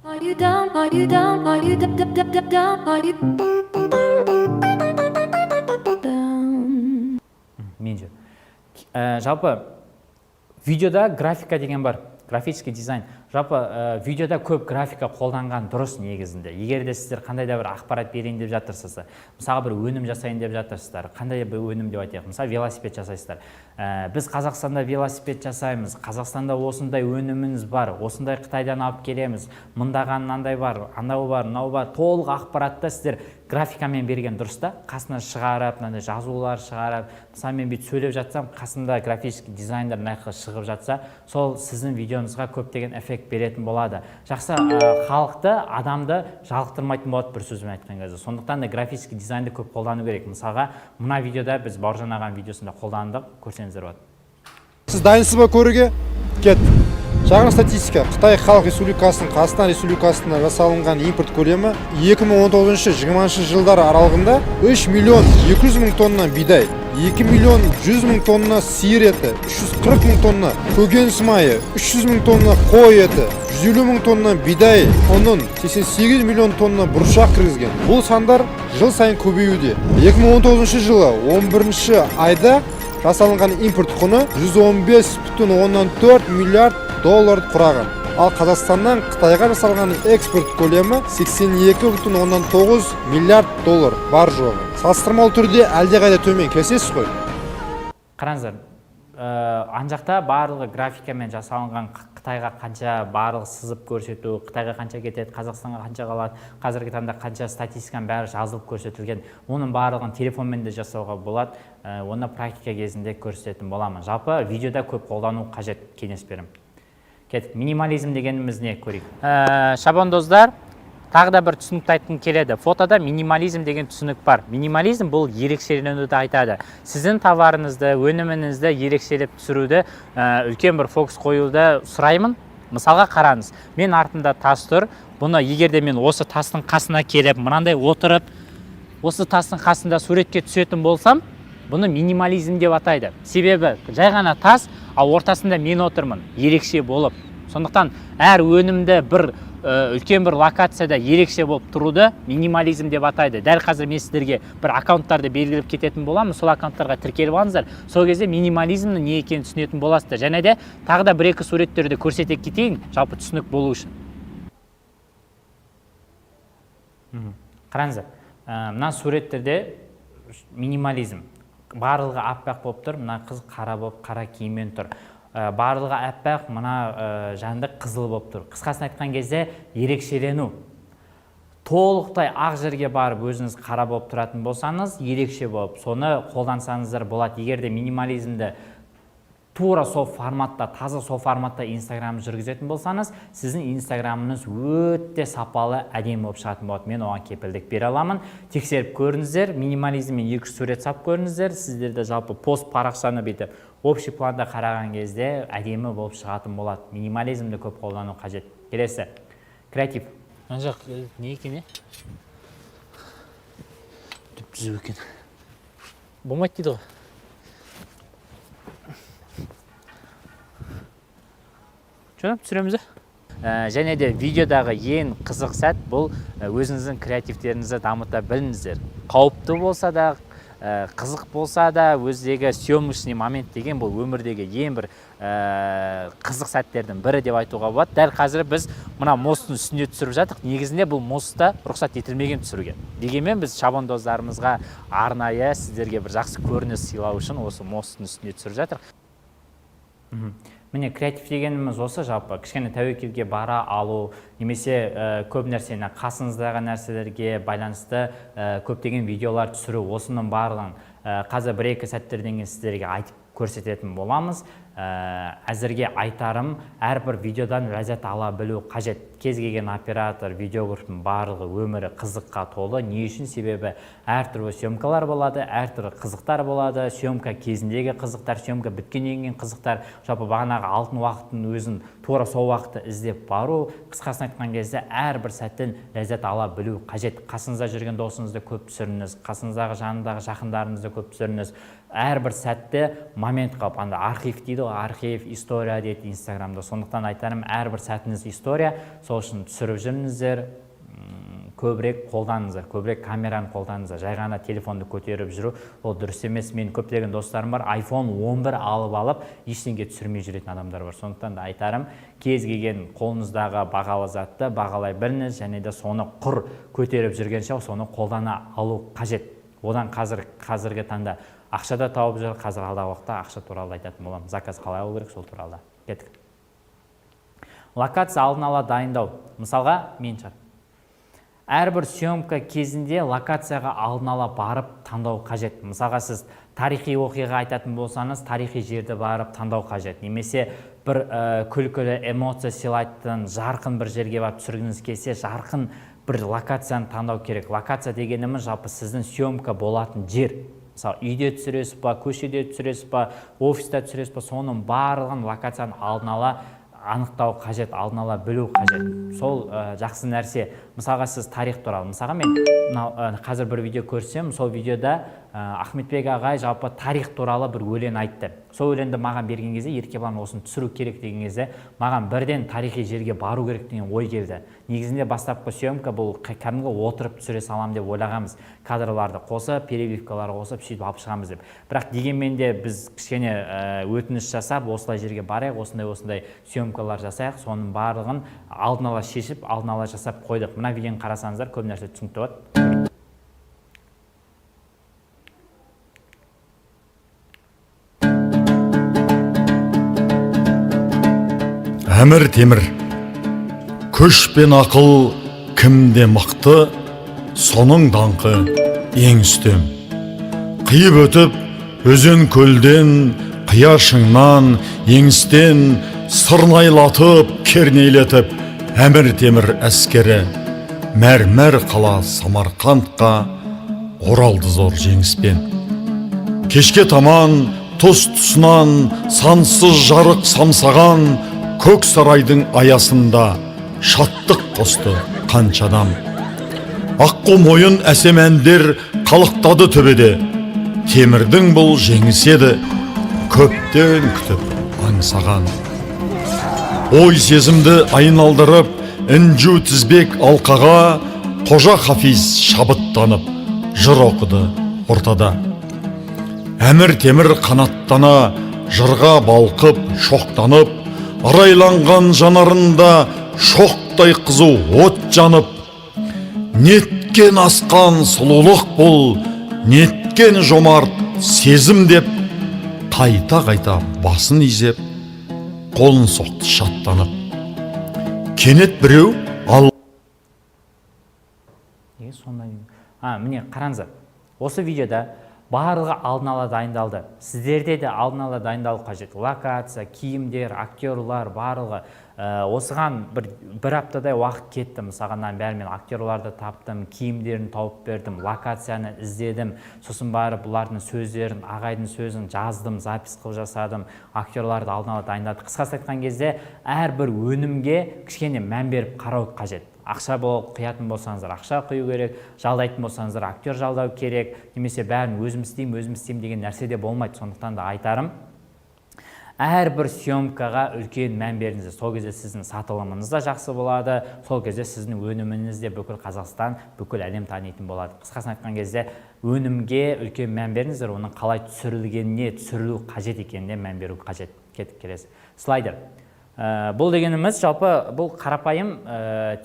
Are you down? Are you down? Are you d- d- d- d- down? Are you down? Мен жүр. Жалпы видеода графика деген бар, графический дизайн. Жалпы видеода көп графика қолданған дұрыс негізінде. Егер де сіздер қандай да бір ақпарат берейін деп жатырсыз, мысалы, бір өнім жасайын деп жатырсыздар, қандай бір өнім деп айтайық, мысалы, велосипед жасайсыздар. Біз Қазақстанда велосипед жасаймыз, Қазақстанда осындай өніміміз бар, осындай Қытайдан алып келеміз, мындаған мынандай бар, анау бар, мынау бар. Толық ақпаратты сіздер графикамен берген дұрыс та, қасына шығарып, мынандай жазулар шығарып. Мысалы, мен бүйтіп сөйлеп жатсам, қасымда графический дизайнер мына жаққа шығып жатса, сол сіздің видеоңызға көптеген эффект беретін болады. Жақсы, халықты, адамды жалықтырмайтын болады, бір сөзбен айтқан кезде. Сондықтан да графический дизайнды көп қолдану керек. Мысалға, мына видеода біз Бауыржан ағаның видеосында қолдандық, көрсеңіздер болады. Сіз дайынсыз ба көруге? Кеттік. Жаңа статистика: Қытай Халық Республикасының Қазақстан Республикасына жасалынған импорт көлемі 2019-20 жылдар аралығында 3 миллион 200 мың тонна бидай, 2 миллион 100 мың тонна сиыр еті, 340 мың тонна көкөніс майы, 300 мың тонна қой еті, 150 мың тонна бидай ұнын, 88 миллион тонна бұршақ кіргізген. Бұл сандар жыл сайын көбеюде. 2019 жылы 11 айда жасалынған импорт құны 115,4 миллиард долларды құраған. Ал Қазақстаннан Қытайға жасалған экспорт көлемі 82,9 миллиард доллар бар жоғы. Салыстырмалы түрде әлдеқайда төмен, келісесіз ғой? Қараңыздар, ана жақта барлығы графикамен жасалынған. Қытайға қанша, барлығы сызып көрсету, Қытайға қанша кетеді, Қазақстанға қанша қалады, қазіргі таңда қанша, статистиканың бәрі жазылып көрсетілген. Оның барлығын телефонмен де жасауға болады. Оны практика кезінде көрсететін боламын. Жалпы, видеода көп қолдану қажет, кеңес беремін. Кеттік, минимализм дегеніміз не, көрейік. Шабандоздар, тағы да бір түсінікті айтқым келеді. Фотода минимализм деген түсінік бар. Минимализм — бұл ерекшеленуді айтады. Сіздің товарыңызды, өніміңізді ерекшелеп түсіруді, үлкен бір фокус қоюды сұраймын. Мысалға, қараңыз, мен артымда тас тұр. Бұны егер де мен осы тастың қасына келіп, мынандай отырып, осы тастың қасында суретке түсетін болсам, бұны минимализм деп атайды. Себебі жай ғана тас, ал ортасында мен отырмын ерекше болып. Сондықтан әр өнімді бір үлкен бір локацияда ерекше болып тұруды минимализм деп атайды. Дәл қазір мен сіздерге бір аккаунттарды белгілеп кететін боламын. Сол аккаунттарға тіркеліп алыңыздар. Сол кезде минимализмнің не екенін түсінетін боласыздар. Және де тағы да бір екі суреттерді көрсете кетейін, жалпы түсінік болу үшін. Қараңыздар, мына суреттерде минимализм: барлығы аппақ болып тұр, мына қыз қара болып, қара киіммен тұр. Барлығы аппақ, мына жәндік қызыл болып тұр. Қысқасын айтқан кезде, ерекшелену. Толықтай ақ жерге барып, өзіңіз қара болып тұратын болсаңыз, ерекше болып, соны қолдансаңыздар болады. Егер де минимализмді тура сол форматта, таза сол форматта Инстаграм жүргізетін болсаңыз, сіздің Инстаграмыңыз өте сапалы, әдемі болып шығатын болады. Мен оған кепілдік бере аламын. Тексеріп көріңіздер, минимализммен екі үш сурет салып көріңіздер. Сіздерде жалпы пост, парақшаны бүйтіп общий планда қараған кезде әдемі болып шығатын болады. Минимализмді көп қолдану қажет. Келесі — креатив. Мына жақ не екен, е, түп түзу екен, болмайды дейді ғой. Че, түсіреміз. Және де видеодағы ең қызық сәт бұл өзіңіздің креативтеріңізді дамыта біліңіздер. Қауіпті болса да, қызық болса да, өздегі съемочный момент деген бұл өмірдегі ең бір қызық сәттердің бірі деп айтуға болады. Дәл қазір біз мына мосттың үстінде түсіріп жатырмық. Негізінде бұл мостта рұқсат етілмеген түсіруге. Дегенмен біз шабандоздарымызға арнайы, сіздерге бір жақсы көрініс сыйлау үшін осы мосттың үстінде түсіріп жатырмық. Міне, креатив дегеніміз осы. Жалпы, кішкене тәуекелге бара алу немесе көп нәрсені, қасыңыздағы нәрселерге байланысты көптеген видеолар түсіру. Осының барлығын қазір бір екі сәттерден кейін сіздерге айтып көрсететін боламыз. Әзірге айтарым, әрбір видеодан ләззат ала білу қажет. Кез келген оператор, видеографтың барлығы өмірі қызыққа толы. Не үшін? Себебі әртүрлі съемкалар болады, әртүрлі қызықтар болады. Съемка кезіндегі қызықтар, съемка біткеннен кейін қызықтар, жалпы бағанағы алтын уақыттың өзін тура сол уақытты іздеп бару. Қысқасын айтқан кезде, әрбір сәттен ләззат ала білу қажет. Қасыңызда жүрген досыңызды көп түсіріңіз, қасыңыздағы, жанындағы жақындарыңызды көп түсіріңіз. Әрбір сәтті момент қылып, анда архив дейді ғой, архив, история дейді Инстаграмда. Сондықтан айтарым, әрбір сәтіңіз история. Сол үшін түсіріп жүріңіздер. Көбірек қолданыңыздар, көбірек камераны қолданыңыздар. Жай ғана телефонды көтеріп жүру ол дұрыс емес. Менің көптеген достарым бар, iPhone 11 алып ештеңе түсірмей жүретін адамдар бар. Сондықтан да айтарым, кез келген қолыңыздағы бағалы затты бағалай біліңіз және де соны құр көтеріп жүргенше соны қолдана алу қажет. Одан қазіргі таңда ақша да тауып жүр. Қазір алдағы уақытта ақша туралы айтатын боламын. Заказ қалай алу керек, сол туралы. Кеттік. Локация алдын ала дайындау. Мысалға, мен шығар. Әрбір съемка кезінде локацияға алдын ала барып таңдау қажет. Мысалға, сіз тарихи оқиға айтатын болсаңыз, тарихи жерді барып таңдау қажет. Немесе бір күлкілі эмоция сыйлайтын жарқын бір жерге барып түсіргіңіз келсе, жарқын бір локацияны таңдау керек. Локация дегеніміз жалпы сіздің съемка болатын жер. Мысалы, үйде түсіресіз ба, көшеде түсіресіз ба, офиста түсіресіз ба, соның барлығын локацияны алдын ала анықтау қажет, алдын ала білу қажет. Сол жақсы нәрсе. Мысалға, сіз тарих туралы, мысалға, мен мынау қазір бір видео көрсем, сол видеода Ахметбек ағай жалпы тарих туралы бір өлең айтты. Сол өлеңді маған берген кезде, Еркебұлан, осыны түсіру керек деген кезде, маған бірден тарихи жерге бару керек деген ой келді. Негізінде бастапқы съемка бұл кәдімгі отырып түсіре саламын деп ойлағанбыз, кадрларды қосып, перебивкалар қосып, сөйтіп алып шығамыз деп. Бірақ дегенмен де біз кішкене өтініш жасап, осылай жерге барайық, осындай осындай съемкалар жасайық, соның барлығын алдын ала шешіп, алдын ала жасап қойдық. Мына видеоны қарасаңыздар, көп нәрсе түсінікті болады. Әмір Темір, күш пен ақыл кімде мықты, соның даңқы ең үстем. Қиып өтіп өзен көлден, қия шыңнан, еңістен, сырнайлатып, кернейлетіп Әмір Темір әскері мәрмәр қала Самарқандқа оралды зор жеңіспен. Кешке таман тұс тұсынан сансыз жарық самсаған көк сарайдың аясында шаттық қосты қанша адам. Аққу мойын әсем әндер қалықтады төбеде. Темірдің бұл жеңісі еді көптен күтіп аңсаған. Ой сезімді айналдырып інжу тізбек алқаға Қожа Хафиз шабыттанып жыр оқыды ортада. Әмір Темір қанаттана жырға балқып шоқтанып, арайланған жанарында шоқтай қызу от жанып, неткен асқан сұлулық бұл, неткен жомарт сезім деп қайта-қайта басын изеп, қолын соқты шаттанып. Кенет біреу ал Неге сондай? А, міне, қараңыздар, осы видеода барлығы алдын ала дайындалды. Сіздерде де алдын ала дайындалу қажет. Локация, киімдер, актерлар, барлығы. Осыған бір аптадай уақыт кетті. Мысалға, мынаның бәрін мен актерларды таптым, киімдерін тауып бердім, локацияны іздедім, сосын барып бұлардың сөздерін, ағайдың сөзін жаздым, запись қылып жасадым, актерларды алдын ала дайындадық. Қысқасы айтқан кезде, әрбір өнімге кішкене мән беріп қарау қажет. Ақша бол құятын болсаңыздар, ақша құю керек, жалдайтын болсаңыздар, актер жалдау керек, немесе бәрін өзім істеймін, өзім істеймін деген нәрсе де болмайды. Сондықтан да айтарым, әрбір съемкаға үлкен мән беріңіздер. Сол кезде сіздің сатылымыңыз да жақсы болады, сол кезде сіздің өніміңіз де бүкіл Қазақстан, бүкіл әлем танитын болады. Қысқасын айтқан кезде, өнімге үлкен мән беріңіздер, оның қалай түсірілгеніне, түсірілу қажет екеніне мән беру қажет. Кеттік, келесі слайдер. Бұл дегеніміз жалпы бұл қарапайым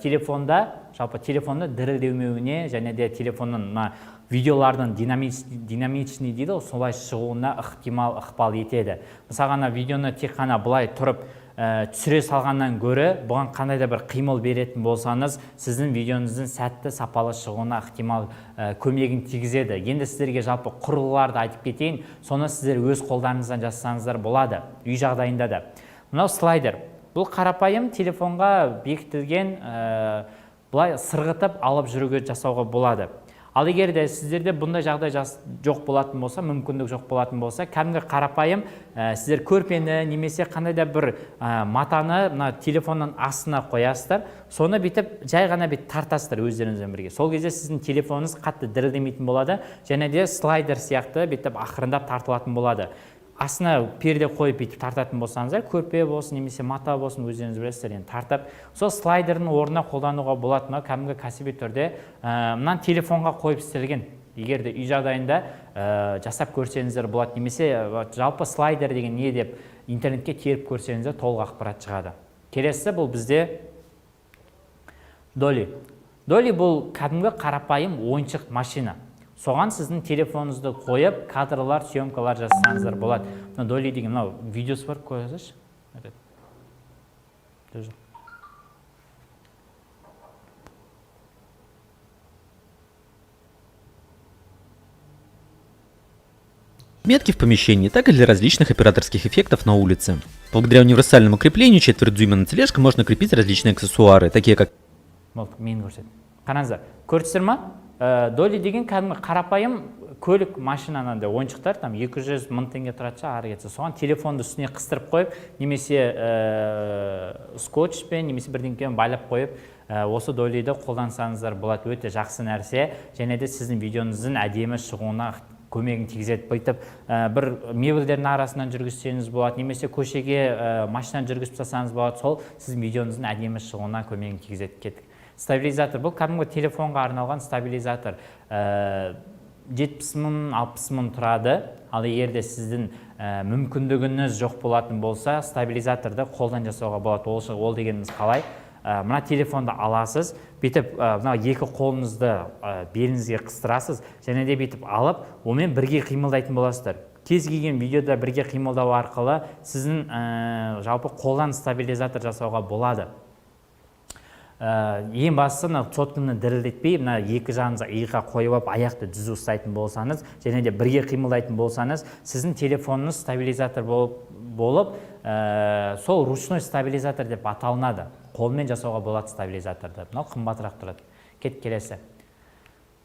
телефонда, жалпы телефонды дірілдемеуіне және де телефонның мына видеолардың динамичный дейді ғой, солай шығуына ықтимал ықпал етеді. Мысалға, ана видеоны тек қана былай тұрып түсіре салғаннан гөрі, бұған қандай да бір қимыл беретін болсаңыз, сіздің видеоңыздың сәтті, сапалы шығуына ықтимал көмегін тигізеді. Енді сіздерге жалпы құрылғыларды айтып кетейін, соны сіздер өз қолдарыңыздан жасасаңыздар болады үй жағдайында да. Мынау слайдер. Бұл қарапайым телефонға бекітілген, былай сырғытып алып жүруге жасауға болады. Ал егер де сіздерде бұндай жағдай жоқ болатын болса, мүмкіндік жоқ болатын болса, кәдімгі қарапайым сіздер көрпені немесе қандай да бір матаны мына телефонның астына қоясыздар, соны бүйтіп жай ғана бүйтіп тартасыздар өздеріңізбен бірге. Сол кезде сіздің телефоныңыз қатты дірілдемейтін болады және де слайдер сияқты бүйтіп ақырындап тартылатын болады. Астына перде қойып, бүйтіп тартатын болсаңыздар, көрпе болсын немесе мата болсын, өздеріңіз білесіздер енді, тартып, сол слайдердің орнына қолдануға болады. Мынау кәдімгі кәсіби түрде мынаны телефонға қойып істелген. Егер де үй жағдайында жасап көрсеңіздер болады немесе жалпы слайдер деген не деп интернетке теріп көрсеңіздер, толық ақпарат шығады. Келесі бұл бізде долли. Долли бұл кәдімгі қарапайым ойыншық машина. Соған сіздің телефоныңызды қойып, кадрлар, съемкалар жасасаңыздар болады. Мына долли деген мынау видеосы бар, қоя салшы. Жоқ. Метки в помещении, так и для различных операторских эффектов на улице. Благодаря универсальному креплению четверть дюйма на тележку можно крепить различные аксессуары, такие как Болды, мені көрсет. Қараңыздар, көрдіңіздер ма? Долли деген кәдімгі қарапайым көлік, машина, анандай ойыншықтар, там 200 мың теңге тұрады шығар ары кетсе. Соған телефонды үстіне қыстырып қойып немесе скотчпен немесе бірдеңкемен байлап қойып, осы доллиді қолдансаңыздар болады. Өте жақсы нәрсе және де сіздің видеоңыздың әдемі шығуына көмегін тигізеді. Бүйтіп бір мебельдердің арасынан жүргізсеңіз болады немесе көшеге машинаны жүргізіп тастасаңыз болады. Сол сіздің видеоңыздың әдемі шығуына көмегін тигізеді. Кеттік. Стабилизатор. Бұл кәдімгі телефонға арналған стабилизатор. 70 мың, 60 мың тұрады. Ал егер де сіздің мүмкіндігіңіз жоқ болатын болса, стабилизаторды қолдан жасауға болады. Ол дегеніміз қалай? Мына телефонды аласыз, бүйтіп мына екі қолыңызды беліңізге қыстырасыз және де бүйтіп алып, онымен бірге қимылдайтын боласыздар. Кез келген видеода бірге қимылдау арқылы сіздің жалпы қолдан стабилизатор жасауға болады. Ең бастысы, мына сотканы дірілдетпей, мына екі жағыңызға иыққа қойып алып, аяқты түзу ұстайтын болсаңыз және де бірге қимылдайтын болсаңыз, сіздің телефоныңыз стабилизатор болып, сол ручной стабилизатор деп аталынады. Қолмен жасауға болады стабилизаторды. Мынау қымбатырақ тұрады. Кет, келесі.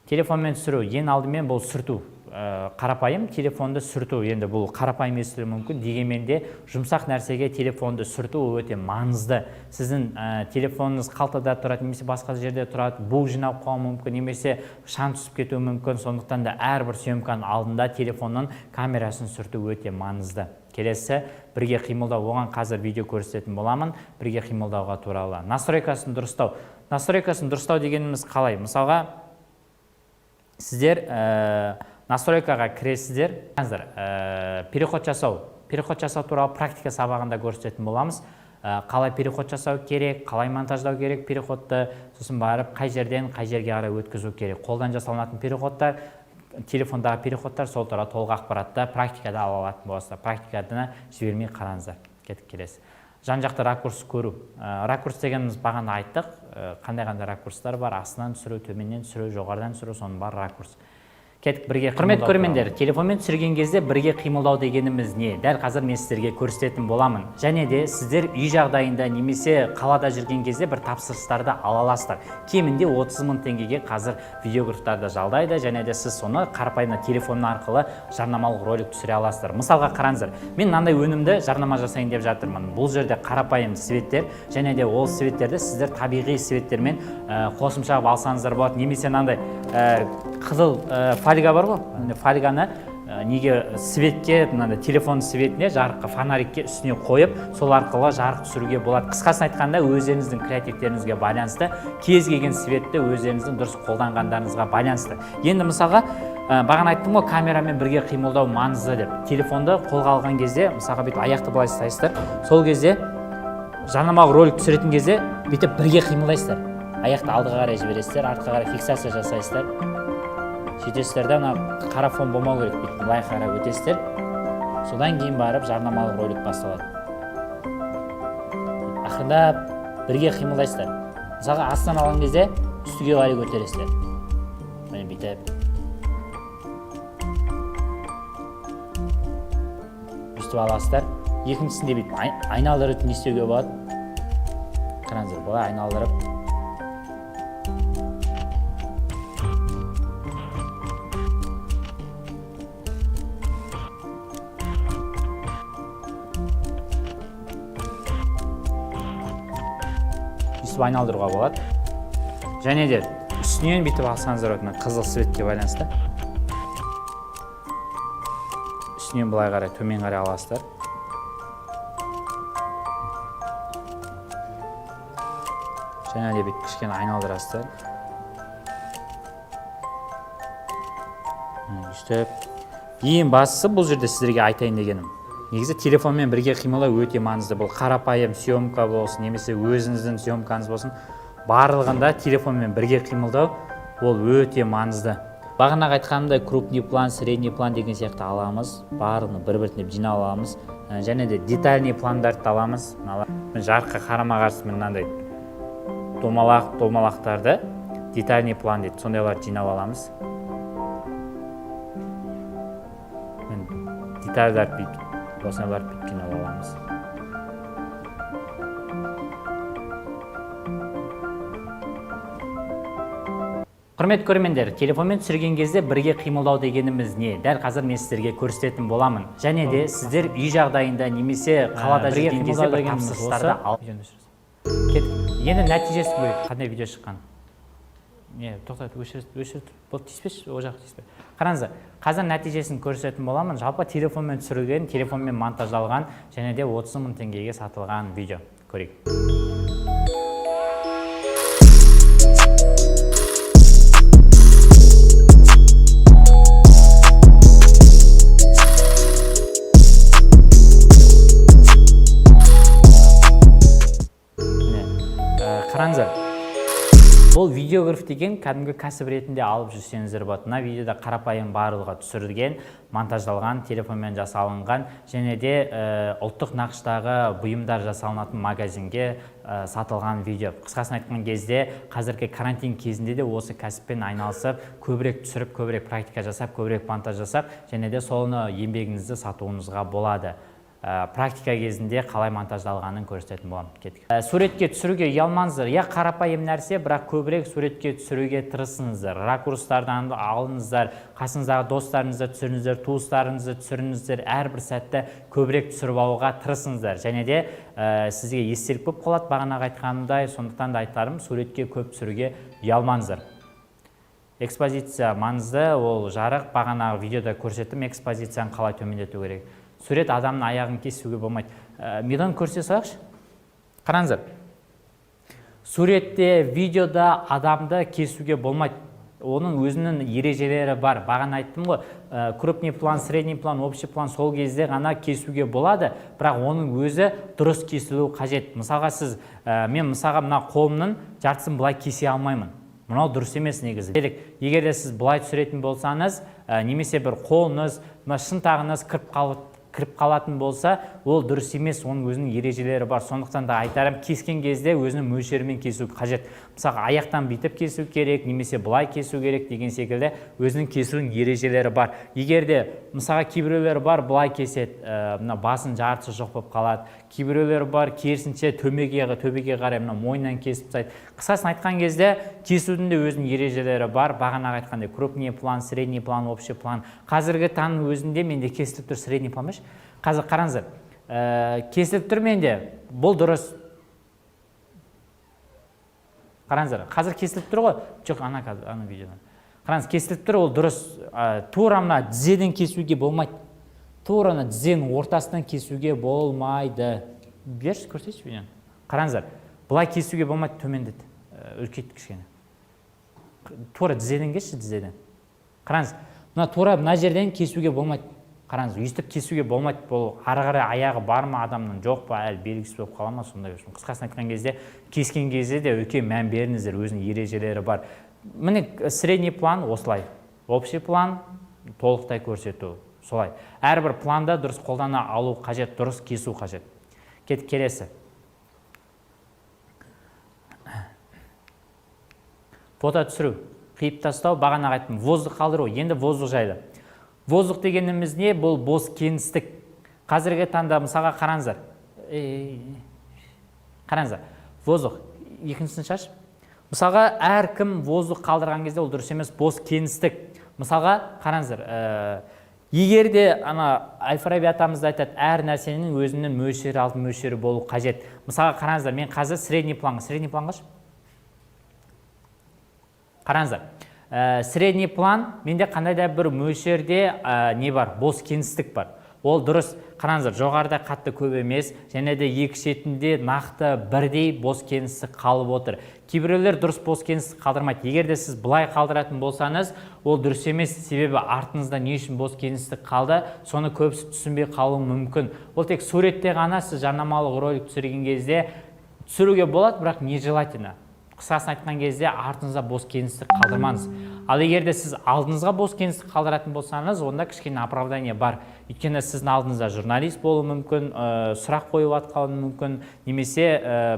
Телефонмен түсіру. Ең алдымен бұл сүрту. Қарапайым телефонды сүрту. Енді бұл қарапайым естілуі мүмкін, дегенмен де жұмсақ нәрсеге телефонды сүрту өте маңызды. Сіздің телефоныңыз қалтада тұрады немесе басқа жерде тұрады, бу жинап қалуы мүмкін немесе шаң түсіп кетуі мүмкін. Сондықтан да әрбір съемканың алдында телефонның камерасын сүрту өте маңызды. Келесі бірге қимылдау. Оған қазір видео көрсететін боламын, бірге қимылдауға туралы. Настройкасын дұрыстау. Настройкасын дұрыстау дегеніміз қалай? Мысалға, сіздер настройкаға кіресіздер. Қараңыздар, переход жасау. Переход жасау туралы практика сабағында көрсететін боламыз. Қалай переход жасау керек, қалай монтаждау керек переходты, сосын барып қай жерден қай жерге қарай өткізу керек, қолдан жасалынатын переходтар, телефондағы переходтар, сол туралы толық ақпаратты практикада ала алатын боласыздар. Практиканы жібермей қараңыздар. Кеттік, келесі. Жан жақты ракурс көру. Ракурс дегеніміз бағана айттық, қандай қандай ракурстар бар: астынан түсіру, төменнен түсіру, жоғарыдан түсіру, соның бәрі ракурс. Кеттік, бірге. Құрметті көрермендер, телефонмен түсірген кезде бірге қимылдау дегеніміз не? Дәл қазір мен сіздерге көрсететін боламын. Және де сіздер үй жағдайында немесе қалада жүрген кезде бір тапсырыстарды ала аласыздар. Кемінде 30 мың теңгеге қазір видеографтарды жалдайды және де сіз соны қарапайым телефон арқылы жарнамалық ролик түсіре аласыздар. Мысалға, қараңыздар, мен мынандай өнімді жарнама жасайын деп жатырмын. Бұл жерде қарапайым светтер және де ол светтерді сіздер табиғи светтермен қосымша қылып алсаңыздар болады немесе мынандай қызыл фольга бар ғой, міне, фольганы неге, светке, мынандай телефон светіне, жарыққа, фонарикке үстіне қойып, сол арқылы жарық түсіруге болады. Қысқасын айтқанда, өздеріңіздің креативтеріңізге байланысты, кез келген светті өздеріңіздің дұрыс қолданғандарыңызға байланысты. Енді мысалға, бағана айттым ғой, камерамен бірге қимылдау маңызды деп. Телефонды қолға алған кезде, мысалға, бүйтіп аяқты былай ұстайсыздар. Сол кезде, жарнамалық ролик түсіретін кезде, бүйтіп бірге қимылдайсыздар. Аяқты алдыға қарай жібересіздер, артқа қарай фиксация жасайсыздар, сөйтесіздер да, мына қара фон болмау керек, бүйтіп былай қарай өтесіздер. Содан кейін барып жарнамалық ролик басталады. Ақырындап бірге қимылдайсыздар. Мысалға, астынан алған кезде үстіге қарай көтересіздер, міне, бүйтіп, өйстіп аласыздар. Екіншісінде бүйтіп айналдырып не істеуге болады? Қараңыздар, былай айналдырып, өйстіп айналдыруға болады және де үстінен бүйтіп алсаңыздар болады. Мына қызыл светке байланысты үстінен. Үстінен былай қарай, төмен қарай аласыздар. Және де бүйтіп кішкене айналдырасыздар. Міне, өйстіп. Ең бастысы, бұл жерде сіздерге айтайын дегенім, негізі телефонмен бірге қимылдау өте маңызды. Бұл қарапайым съемка болсын немесе өзіңіздің съемкаңыз болсын, барлығында телефонмен бірге қимылдау ол өте маңызды. Бағанағы айтқанымдай, крупный план, средний план деген сияқты аламыз, барлығын бір біртіндеп жинап аламыз. Және де детальный пландарды да аламыз. Мыналар жарыққа қарама қарсы мынандай домалақ домалақтарды детальный план дейді, сондайларды жинап аламыз. Міне, детальдарды бүйтіп, осындайларды бүйтіп жинап аламыз. Құрметті көрермендер, телефонмен түсірген кезде бірге қимылдау дегеніміз не? Дәл қазір мен сіздерге көрсететін боламын. Және де сіздер үй жағдайында немесе қалада бірге жүрген кезде қимылдау бір дегеніміз тапсырыстарды осы. алып кеттік. Енді нәтижесі көрейік, қандай видео шыққан. Не, тоқтат, өшір, өшір, болды, тиіспеші, ол жаққа тиіспе. Қараңыздар, қазір нәтижесін көрсететін боламын. Жалпы телефонмен түсірілген, телефонмен монтаждалған және де 30 мың теңгеге сатылған видео. Көрейік. Міне, қараңыздар, бұл видеограф деген кәдімгі кәсіп ретінде алып жүрсеңіздер болады. Мына видеода қарапайым барлығы түсірілген, монтаждалған, телефонмен жасалынған және де ұлттық нақыштағы бұйымдар жасалынатын магазинге сатылған видео. Қысқасын айтқан кезде, қазіргі карантин кезінде де осы кәсіппен айналысып, көбірек түсіріп, көбірек практика жасап, көбірек монтаж жасап және де соны еңбегіңізді сатуыңызға болады. Практика кезінде қалай монтаждалғанын көрсететін боламын. Кеттік. Суретке түсіруге ұялмаңыздар. Я, қарапайым нәрсе, бірақ көбірек суретке түсіруге тырысыңыздар. Ракурстардан алыңыздар, қасыңыздағы достарыңызды түсіріңіздер, туыстарыңызды түсіріңіздер, әрбір сәтті көбірек түсіріп алуға тырысыңыздар. Және де сізге естелік болып қалады, бағанағы айтқанымдай, сондықтан да айтарым, суретке көп түсіруге ұялмаңыздар. Экспозиция маңызды, ол жарық, бағанағы видеода көрсеттім, экспозицияны қалай төмендету керек. Сурет адамның аяғын кесуге болмайды. Мидон көрсе салайықшы. Қараңыздар. Суретте, видеода адамды кесуге болмайды. Оның өзінің ережелері бар. Бағана айттым ғой, крупный план, средний план, общий план сол кезде ғана кесуге болады, бірақ оның өзі дұрыс кесілуі қажет. Мысалға сіз, мен мысалға мына қолымның жартысын былай кесе алмаймын. Мынау дұрыс емес негізі. Егер де сіз былай түсіретін болсаңыз, немесе бір қолыңыз, мына шынтағыңыз кіріп қалатын болса, ол дұрыс емес, оның өзінің ережелері бар. Сондықтан да айтарым, кескен кезде өзінің мөлшерімен кесу қажет. Мысалға, аяқтан бүйтіп кесу керек, немесе былай кесу керек деген секілді өзінің кесуінің ережелері бар. Егер де, мысалға, кейбіреулер бар, былай кеседі, мына басын жартысы жоқ болып қалады. Кейбіреулер бар, керісінше төбеге қарай мына мойнынан кесіп тастайды. Қысқасын айтқан кезде, кесудің де өзінің ережелері бар. Бағанағы айтқандай, крупный план, средний план, общий план. Қазіргі таңның өзінде менде кесіліп тұр средний план ба? Қазір қараңыздар, кесіліп тұр менде, бұл дұрыс. Қараңыздар, қазір кесіліп тұр ғой. Жоқ, ана қазір, ана видеодан. Қараңыз, кесіліп тұр, ол дұрыс. Тура мына тізеден кесуге болмайды. Тура мына тізенің ортасынан кесуге болмайды. Берші, көрсетші видеоны. Қараңыздар, былай кесуге болмайды, төмендет. Үлкейт кішкене. Тура тізеден кесші, тізеден. Қараңыз, мына тура мына жерден кесуге болмайды. Қараңыз, өйстіп кесуге болмайды. Бұл ары қарай аяғы бар ма адамның, жоқ па, әлі белгісіз болып қала ма, сондай үшін. Қысқасын айтқан кезде, кескен кезде де үлкен мән беріңіздер, өзінің ережелері бар. Міне, средний план осылай, общий план толықтай көрсету солай. Әрбір планда дұрыс қолдана алу қажет, дұрыс кесу қажет. Кеттік келесі. Фото түсіру, қиып тастау, бағанағы айттым, воздух қалдыру. Енді воздух жайлы. Воздух дегеніміз не? Бұл бос кеңістік. Қазіргі таңда мысалға қараңыздар. Қараңыздар. Воздух. Екіншісін шаш. Мысалға әркім воздух қалдырған кезде ол дұрыс емес, бос кеңістік. Мысалға қараңыздар, егер де ана Әл-Фараби атамыз да айтады, әр нәрсенің өзінің мөлшері, алтын мөлшері болу қажет. Мысалға қараңыздар, мен қазір средний планға, средний планға шы. Қараңыздар. Средний план менде қандай да бір мөлшерде не бар, бос кеңістік бар. Ол дұрыс. Қараңыздар, жоғарыда қатты көп емес, және де екі шетінде нақты бірдей бос кеңістік қалып отыр. Кейбіреулер дұрыс бос кеңістік қалдырмайды. Егер де сіз былай қалдыратын болсаңыз, ол дұрыс емес, себебі артыңызда не үшін бос кеңістік қалды, соны көбісі түсінбей қалуы мүмкін. Ол тек суретте ғана, сіз жарнамалық ролик түсірген кезде түсіруге болады, бірақ нежелательно. Қысқасын айтқан кезде, артыңызда бос кеңістік қалдырмаңыз. Ал егер де сіз алдыңызға бос кеңістік қалдыратын болсаңыз, онда кішкене оправдание бар, өйткені сіздің алдыңызда журналист болуы мүмкін, сұрақ қойып жатқаны мүмкін немесе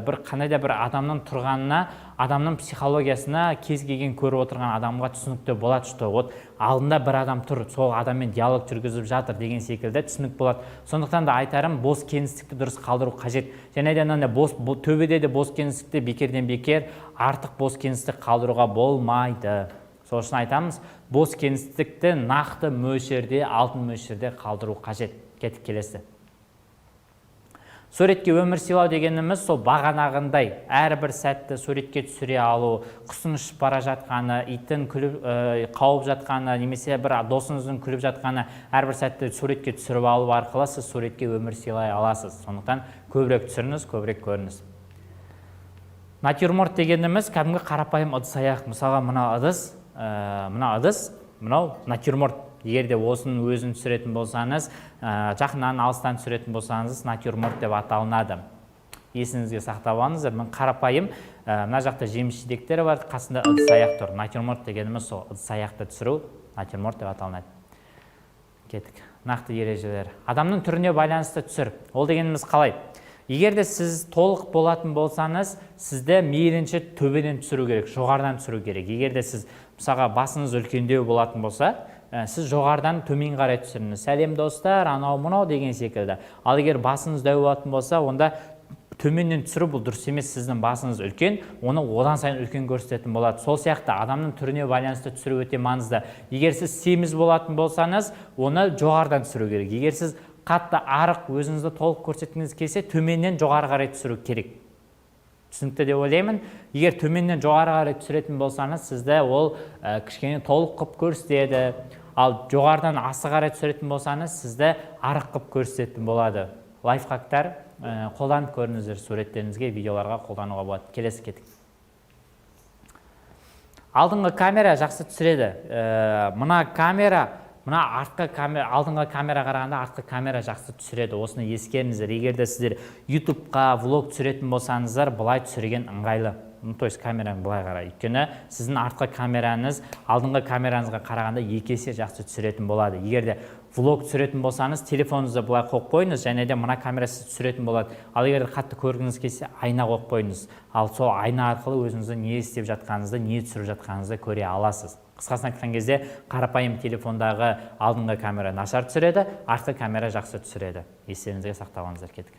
бір қандай да бір адамның тұрғанына, адамның психологиясына кез келген көріп отырған адамға түсінікті болады, что вот алдында бір адам тұр, сол адаммен диалог жүргізіп жатыр деген секілді түсінік болады. Сондықтан да айтарым, бос кеңістікті дұрыс қалдыру қажет. Және де мынандай бос, төбеде де бос кеңістікті бекерден бекер артық бос кеңістік қалдыруға болмайды. Сол үшін айтамыз, бос кеңістікті нақты мөлшерде, алтын мөлшерде қалдыру қажет. Кеттік, келесі. Суретке өмір сыйлау дегеніміз сол бағанағындай әрбір сәтті суретке түсіре алу: құстың ұшып бара жатқаны, иттің күліп қауып жатқаны немесе бір досыңыздың күліп жатқаны. Әрбір сәтті суретке түсіріп алу арқылы сіз суретке өмір сыйлай аласыз. Сондықтан көбірек түсіріңіз, көбірек көріңіз. Натюрморт дегеніміз кәдімгі қарапайым ыдыс аяқ. Мысалға, мына ыдыс, мына ыдыс, мынау натюрморт. Егер де осының өзін түсіретін болсаңыз, жақыннан, алыстан түсіретін болсаңыз, натюрморт деп аталынады. Есіңізге сақтап алыңыздар. Мына қарапайым, мына жақта жеміс жидектер бар, қасында ыдыс аяқ тұр. Натюрморт дегеніміз сол ыдыс аяқты түсіру натюрморт деп аталынады. Кеттік. Нақты ережелер. Адамның түріне байланысты түсір. Ол дегеніміз қалай? Егер де сіз толық болатын болсаңыз, сізді мейлінше төбеден түсіру керек, жоғарыдан түсіру керек. Егер де сіз, мысалға, басыңыз үлкендеу болатын болса, сіз жоғарыдан төмен қарай түсіріңіз: «Сәлем, достар», анау мынау деген секілді. Ал егер басыңыз дәу болатын болса, онда төменнен түсіру бұл дұрыс емес. Сіздің басыңыз үлкен, оны одан сайын үлкен көрсететін болады. Сол сияқты адамның түріне байланысты түсіру өте маңызды. Егер сіз семіз болатын болсаңыз, оны жоғарыдан түсіру керек. Егер сіз қатты арық, өзіңізді толық көрсеткіңіз келсе, төменнен жоғары қарай түсіру керек. Түсінікті деп ойлаймын. Егер төменнен жоғары қарай түсіретін болсаңыз, сізді ол кішкене толық қылып көрсетеді. Ал жоғарыдан асты қарай түсіретін болсаңыз, сізді арық қылып көрсететін болады. Лайфхактар, қолданып көріңіздер, суреттеріңізге, видеоларға қолдануға болады. Келесі, кеттік. Алдыңғы камера жақсы түсіреді. Мына камера, мына артқы камера, алдыңғы камера қарағанда артқы камера жақсы түсіреді. Осыны ескеріңіздер. Егер де сіздер ютубқа влог түсіретін болсаңыздар, былай түсірген ыңғайлы, ну, то есть камераны былай қарай, өйткені сіздің артқы камераңыз алдыңғы камераңызға қарағанда екі есе жақсы түсіретін болады. Егер де влог түсіретін болсаңыз, телефоныңызды былай қойып қойыңыз, және де мына камера сізді түсіретін болады. Ал егер де қатты көргіңіз келсе, айна қойып қойыңыз. Ал сол айна арқылы өзіңіздің не істеп жатқаныңызды, не түсіріп жатқаныңызды көре аласыз. Қысқасын айтқан кезде, қарапайым телефондағы алдыңғы камера нашар түсіреді, артқы камера жақсы түсіреді. Естеріңізге сақтап алыңыздар. Кеттік.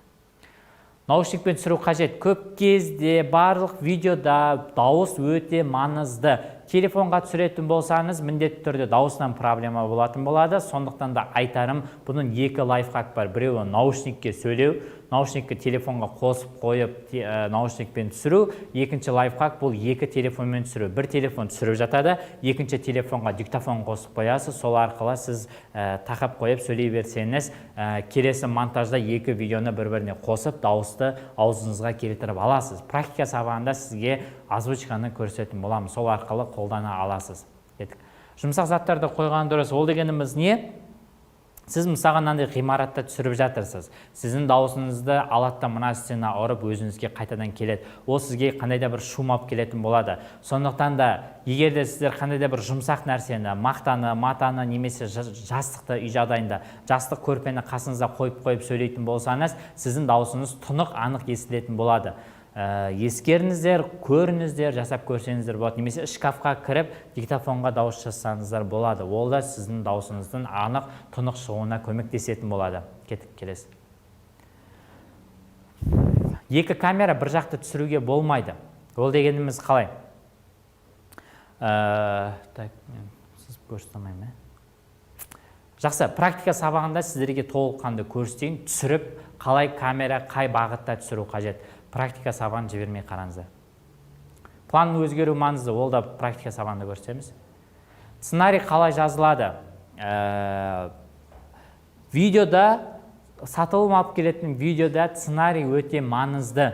Наушникпен түсіру қажет. Көп кезде барлық видеода дауыс өте маңызды. Телефонға түсіретін болсаңыз, міндетті түрде дауыстан проблема болатын болады. Сондықтан да айтарым, бұның екі лайфхак бар. Біреуі — наушникке сөйлеу, наушникті телефонға қосып қойып, наушникпен түсіру. Екінші лайфхак — бұл екі телефонмен түсіру. Бір телефон түсіріп жатады, екінші телефонға диктофон қосып қоясыз. Сол арқылы сіз тақап қойып сөйлей берсеңіз, келесі монтажда екі видеоны бір біріне қосып, дауысты аузыңызға келтіріп аласыз. Практика сабағында сізге озвучканы көрсететін боламын, сол арқылы қолдана аласыз. Кеттік. Жұмсақ заттарды қойған дұрыс. Ол дегеніміз не? Сіз, мысалға, мынандай ғимаратта түсіріп жатырсыз. Сіздің дауысыңызды алады да, мына стена ұрып, өзіңізге қайтадан келеді. Ол сізге қандай да бір шум алып келетін болады. Сондықтан да егер де сіздер қандай да бір жұмсақ нәрсені, мақтаны, матаны немесе жастықты, үй жағдайында жастық, көрпені қасыңызда қойып қойып сөйлейтін болсаңыз, сіздің дауысыңыз тұнық, анық естілетін болады. Ескеріңіздер, көріңіздер, жасап көрсеңіздер болады. Немесе шкафқа кіріп, диктофонға дауыс жазсаңыздар болады. Ол да сіздің дауысыңыздың анық, тұнық шығуына көмектесетін болады. Кеттік, келесі. Екі камера бір жақты түсіруге болмайды. Ол дегеніміз қалай? Так, мен сызып көрсете алмаймын, ә? Жақсы, практика сабағында сіздерге толыққанды көрсетейін түсіріп, қалай камера қай бағытта түсіру қажет. Практика сабағын жібермей қараңыздар. Планның өзгеру маңызды, ол да практика сабағында көрсетеміз. Сценарий қалай жазылады? Видеода, сатылым алып келетін видеода сценарий өте маңызды.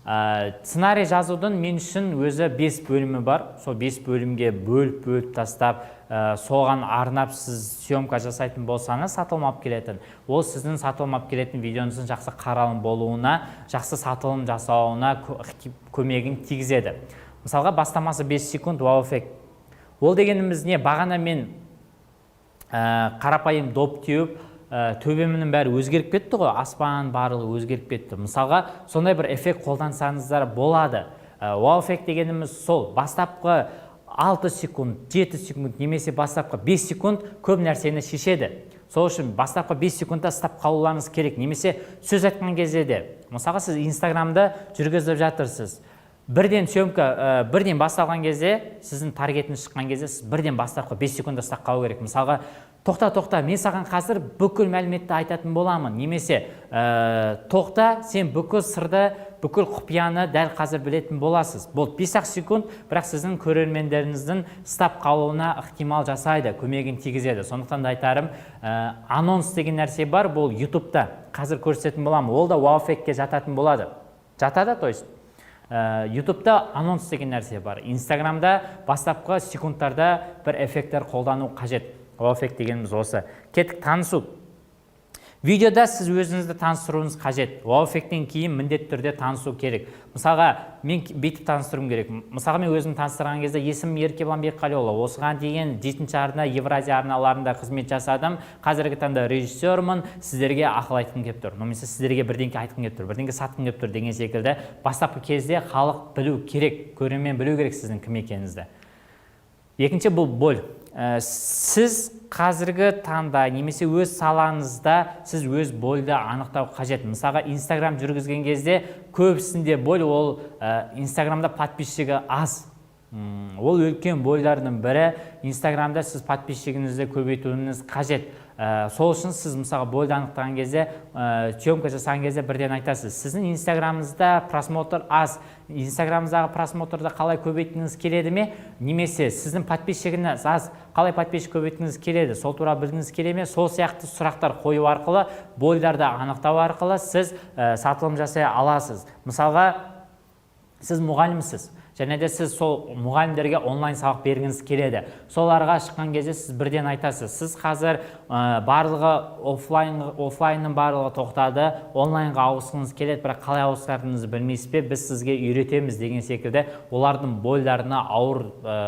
Сценарий жазудың мен үшін өзі бес бөлімі бар. Сол бес бөлімге бөліп бөліп тастап, соған арнап сіз съемка жасайтын болсаңыз, сатылым алып келетін, ол сіздің сатылым алып келетін видеоңыздың жақсы қаралым болуына, жақсы сатылым жасауына көмегін тигізеді. Мысалға, бастамасы 5 секунд вау эффект. Ол дегеніміз не? Бағана мен қарапайым доп теуіп, төбемнің бәрі өзгеріп кетті ғой, аспан, барлығы өзгеріп кетті. Мысалға, сондай бір эффект қолдансаңыздар болады. Вау эффект дегеніміз сол бастапқы 6 секунд, 7 секунд немесе бастапқы 5 секунд көп нәрсені шешеді. Сол үшін бастапқы 5 секундта ұстап қалуларыңыз керек. Немесе сөз айтқан кезде де, мысалға, сіз Инстаграмды жүргізіп жатырсыз, бірден съемка бірден басталған кезде, сіздің таргетіңіз шыққан кезде, сіз бірден бастапқы 5 секундта ұстап қалу керек. Мысалға, «Тоқта, тоқта, мен саған қазір бүкіл мәліметті айтатын боламын» немесе «Тоқта, сен бүкіл сырды, бүкіл құпияны дәл қазір білетін боласыз». Болды, 5-ақ секунд, бірақ сіздің көрермендеріңіздің ұстап қалуына ықтимал жасайды, көмегін тигізеді. Сондықтан да айтарым, анонс деген нәрсе бар. Бұл Ютубта қазір көрсететін боламын, ол да вау эффектке жататын болады, жатады. То есть Ютубта анонс деген нәрсе бар, Инстаграмда бастапқы секундтарда бір эффекттер қолдану қажет. Вау эффект дегеніміз осы. Кеттік, танысу. Видеода сіз өзіңізді таныстыруыңыз қажет. Вау эффекттен кейін міндетті түрде танысу керек. Мысалға, мен бүйтіп таныстыруым керек. Мысалға, мен өзімді таныстырған кезде: «Есімім Еркебұлан Бекқалиұлы, осыған дейін Жетінші арна, Евразия арналарында қызмет жасадым, қазіргі таңда режиссермын, сіздерге ақыл айтқым келіп тұр немесе сіздерге бірдеңке айтқым келіп тұр, бірдеңке сатқым келіп тұр» деген секілді. Бастапқы кезде халық білу керек, көрермен білу керек сіздің кім екеніңізді. Екінші, бұл боль. Сіз қазіргі таңда немесе өз салаңызда сіз өз больді анықтау қажет. Мысалға, Инстаграм жүргізген кезде көбісінде боль ол Инстаграмда подписчигі аз. Ол үлкен больдардың бірі. Инстаграмда сіз подписчигіңізді көбейтуіңіз қажет. Сол үшін сіз, мысалға, больді анықтаған кезде, съемка жасаған кезде бірден айтасыз: «Сіздің Инстаграмыңызда просмотр аз, Инстаграмыңыздағы просмотрды қалай көбейткіңіз келеді ме?» Немесе «Сіздің подписчигіңіз аз, қалай подписчик көбейткіңіз келеді, сол туралы білгіңіз келе ме?» Сол сияқты сұрақтар қою арқылы, больдарды анықтау арқылы сіз сатылым жасай аласыз. Мысалға, сіз мұғалімсіз және де сіз сол мұғалімдерге онлайн сабақ бергіңіз келеді. Соларға шыққан кезде сіз бірден айтасыз: «Сіз қазір барлығы офлайн, офлайнның барлығы тоқтады, онлайнға ауысқыңыз келеді, бірақ қалай ауысатыныңызды білмейсіз бе? Біз сізге үйретеміз» деген секілді. Олардың больдарына, ауыр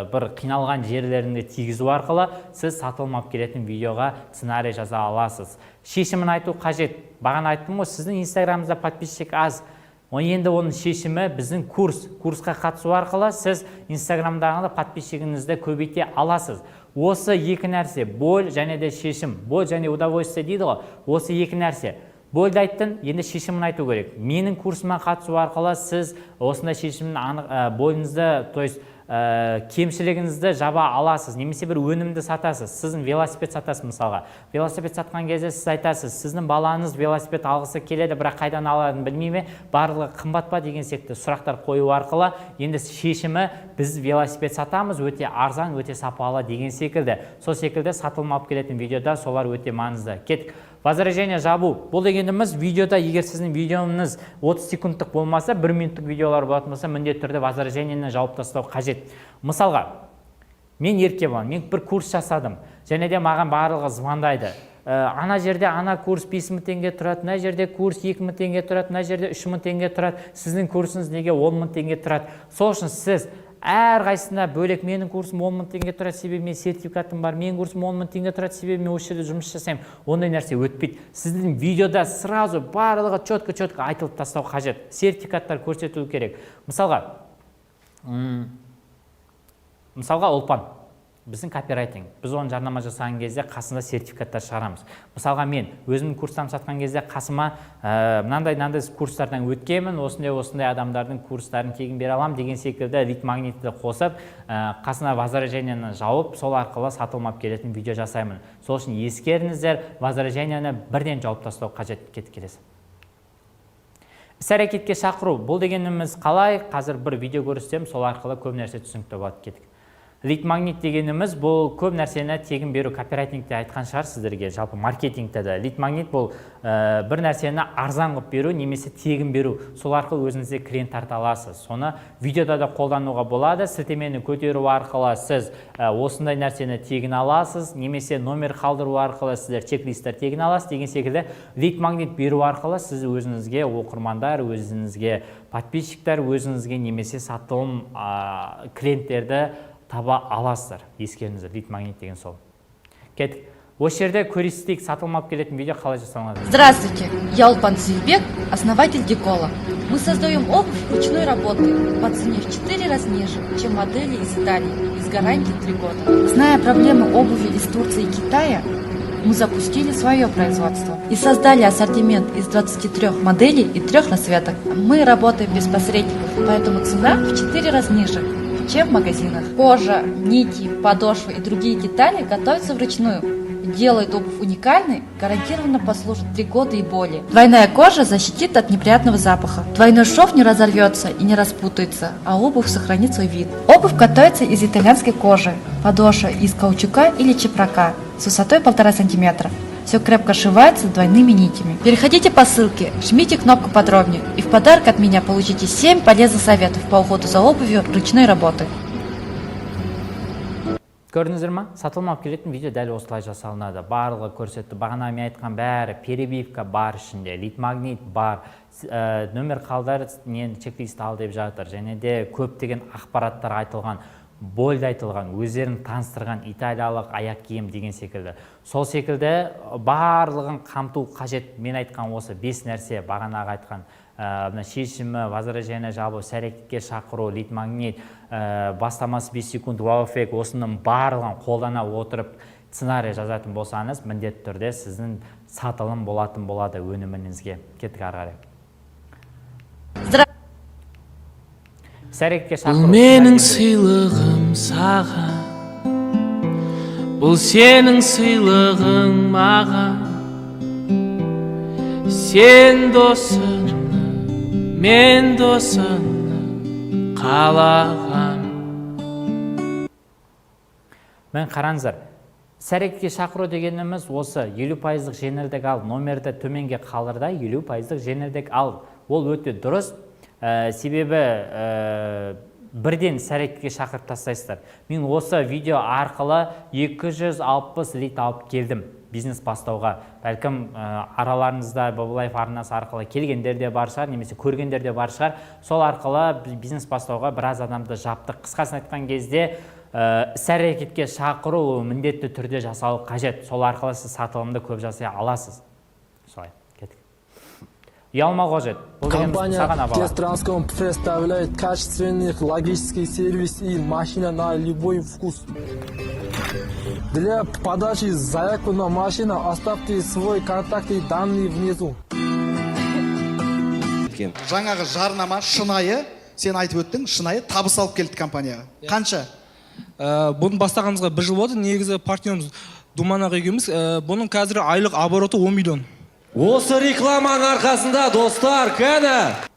бір қиналған жерлеріне тигізу арқылы сіз сатылым алып келетін видеоға сценарий жаза аласыз. Шешімін айту қажет. Бағана айттым ғой, сіздің Инстаграмыңызда подписчик аз, енді оның шешімі біздің курс. Курсқа қатысу арқылы сіз Инстаграмдағы подписчигіңізді көбейте аласыз. Осы екі нәрсе, боль және де шешім, боль және удовольствие дейді ғой, осы екі нәрсе. Больді айттың, енді шешімін айту керек. Менің курсыма қатысу арқылы сіз осындай шешімін анық, больіңізді, то есть кемшілігіңізді жаба аласыз. Немесе бір өнімді сатасыз, сіздің велосипед сатасыз. Мысалға, велосипед сатқан кезде сіз айтасыз: «Сіздің балаңыз велосипед алғысы келеді, бірақ қайдан аларын білмей ме, барлығы қымбат па?» деген секілді сұрақтар қою арқылы, енді шешімі: «Біз велосипед сатамыз, өте арзан, өте сапалы» деген секілді. Сол секілді сатылым алып келетін видеода солар өте маңызды. Кеттік, возражение жабу. Бұл дегеніміз, видеода, егер сіздің видеоңыз 30 секундтық болмаса, бір минуттық видеолар болатын болса, міндетті түрде возражениені жауып тастау қажет. Мысалға, мен Еркебұлан, мен бір курс жасадым және де маған барлығы звондайды: Ана жерде ана курс 5000 теңге тұрады, мына жерде курс 2000 теңге тұрады, мына жерде 3000 теңге тұрады, сіздің курсыңыз неге 10 мың теңге тұрады?» Сол үшін сіз әрқайсысына бөлек: «Менің курсым 10 мың теңге тұрады, себебі менің сертификатым бар, менің курсым 10 мың теңге тұрады, себебі мен осы жерде жұмыс жасаймын», ондай нәрсе өтпейді. Сіздің видеода сразу барлығы четко, четко айтылып тастау қажет, сертификаттар көрсету керек. Мысалға, Ұлпан біздің копирайтинг, біз оны жарнама жасаған кезде қасында сертификаттар шығарамыз. Мысалға, мен өзімнің курстарымды сатқан кезде қасыма мынандай мынандай курстардан өткенмін, осындай осындай адамдардың курстарын тегін бере аламын деген секілді лид магнитті қосып, қасына возражениені жауып, сол арқылы сатылым алып келетін видео жасаймын. Сол үшін ескеріңіздер, возражениені бірден жауып тастау қажет. Кеттік, келесі, іс әрекетке шақыру. Бұл дегеніміз қалай? Қазір бір видео көрсетемін, сол арқылы көп нәрсе түсінікті болады. Кеттік. Лид магнит дегеніміз – бұл көп нәрсені тегін беру. Копирайтингте айтқан шығар сіздерге, жалпы маркетингте де. Лид магнит – бұл бір нәрсені арзан қылып беру немесе тегін беру. Сол арқылы өзіңізге клиент тарта аласыз. Соны видеода да қолдануға болады. Сілтемені көтеру арқылы сіз осындай нәрсені тегін аласыз немесе номер қалдыру арқылы сіздер чек-листтер тегін аласыз деген секілді. Лид магнит беру арқылы сіз өзіңізге оқырмандар, өзіңізге подписчиктер, өзіңізге немесе сатылым клиенттерді таба аласыздар. Ескеріңіздер, лид магнит деген сол. Кеттік, осы жерде көрсетейік, сатылым алып келетін видео қалай жасалынады. Здравствуйте, я Улпан Севбек, основатель Декола. Мы создаем обувь ручной работы по цене в 4 раза ниже, чем модели из Италии, и с гарантией 3 года. Зная проблемы обуви из Турции и Китая, мы запустили свое производство и создали ассортимент из 23 моделей и трех расцветок. Мы работаем без посредников, поэтому цена в 4 раза ниже, чем в магазинах. Кожа, нити, подошвы и другие детали готовятся вручную. Делает обувь уникальной, гарантированно послужит 3 года и более. Двойная кожа защитит от неприятного запаха. Двойной шов не разорвется и не распутается, а обувь сохранит свой вид. Обувь готовится из итальянской кожи, подошва из каучука или чепрака с высотой 1,5 сантиметра. Все крепко сшивается двойными нитями. Переходите по ссылке, жмите кнопку «Подробнее» и в подарок от меня получите 7 полезных советов по уходу за обувью ручной работы. Көрдіңіздер ма, сатылым алып келетін видео дәл осылай жасалынады. Барлығы көрсетті, бағана мен айтқан бәрі. Перебивка бар ішінде, лид магнит бар, нөмір қалдар, нені, чек-лист ал деп жатыр. Және де көптеген ақпараттар айтылған, больді айтылған, өздерін таныстырған, италиялық аяқ киім деген секілді. Сол секілді барлығын қамту қажет. Мен айтқан осы бес нәрсе, бағанағы айтқан мына шешімі, возражение жабу, іс әрекетке шақыру, лид магнит, бастамасы 5 секунд, вау эффект, осының барлығын қолдана отырып сценарий жазатын болсаңыз, міндетті түрде сіздің сатылым болатын болады өніміңізге. Кеттік ары қарай. Іс әрекетке Бұл шақыру. менің сыйлығым саған, бұл сенің сыйлығың маған. Сен досыңны, мен досыңны қалағам. Міне, қараңыздар, іс әрекетке шақыру дегеніміз осы: 50 пайыздық жеңілдік ал, номерді төменге қалдыр да, 50 пайыздық жеңілдік ал. Ол өте дұрыс, себебі бірден іс әрекетке шақырып тастайсыздар. Мен осы видео арқылы 260 лид алып келдім бизнес бастауға. Бәлкім, араларыңызда Бабалаев арнасы арқылы келгендер де бар шығар немесе көргендер де бар шығар. Сол арқылы біз бизнес бастауға біраз адамды жаптық. Қысқасын айтқан кезде, іс әрекетке шақыру ол міндетті түрде жасалу қажет. Сол арқылы сіз сатылымды көп жасай аласыз. Солай, кеттік. Ұялмау қажет. Бұл дегеніміз Компания саған бала. Тестранском представляет качественный логический сервис и машина на любой вкус. Для подачи заявку на машину оставьте свой контакты и данные внизу. Жаңағы жарнама шынайы, сен айтып өттің, шынайы табыс алып келді компанияға. Қанша? Бұны бастағанымызға бір жыл болды. Негізі партнеріміз Думан аға екеуміз. Бұның қазір айлық обороты 10 миллион. Осы рекламаның арқасында, достар, кәні.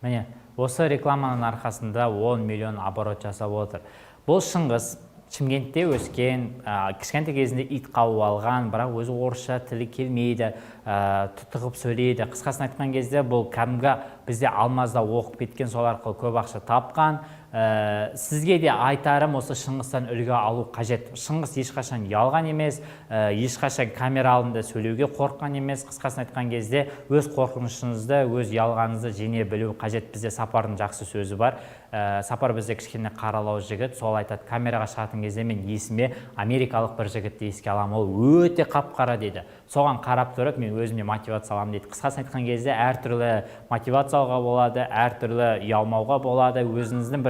Міне, осы рекламаның арқасында 10 миллион оборот жасап отыр. Бұл Шыңғыс, Шымкентте өскен, кішкентай кезінде ит қауып алған, бірақ өзі орысша тілі келмейді, тұтығып сөйлейді. Қысқасын айтқан кезде, бұл кәдімгі бізде Алмазда оқып кеткен, сол арқылы көп ақша тапқан. Сізге де айтарым, осы Шыңғыстан үлгі алу қажет. Шыңғыс ешқашан ұялған емес, ешқашан камера алдында сөйлеуге қорыққан емес. Қысқасын айтқан кезде, өз қорқынышыңызды, өз ұялғаныңызды жеңе білу қажет. Бізде Сапардың жақсы сөзі бар. Сапар бізде кішкене қаралау жігіт, сол айтады: «Камераға шығатын кезде мен есіме америкалық бір жігітті еске аламын, ол өте қап қара дейді. Соған қарап тұрып, мен өзіме мотивация аламын», – дейді. Қысқасын айтқан кезде, әртүрлі мотивация алуға болады, әртүрлі ұялмауға болады. Өзіңіздің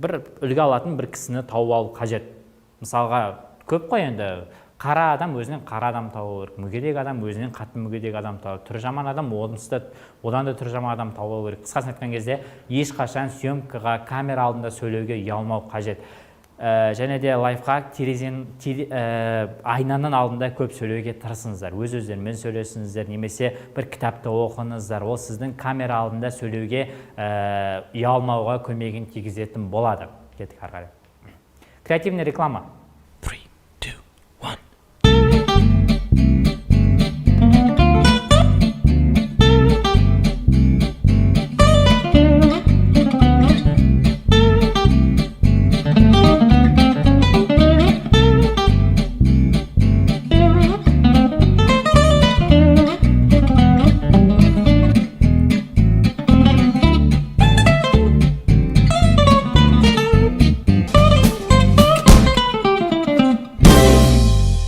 бір үлгі алатын бір кісіні тауып алу қажет. Мысалға, көп қой енді: қара адам өзінен қара адам табу керек, мүгедек адам өзінен қатты мүгедек адам табу, түрі жаман адам онысы да, одан да түрі жаман адам тауып алу керек. Қысқасын айтқан кезде, ешқашан съемкаға, камера алдында сөйлеуге ұялмау қажет. Және де лайфхак: терезенің айнаның алдында көп сөйлеуге тырысыңыздар, өз өздерімен сөйлесіңіздер немесе бір кітапты оқыңыздар. Ол сіздің камера алдында сөйлеуге ұялмауға көмегін тигізетін болады. Кеттік ары қарай. Креативный реклама. Three, two, one.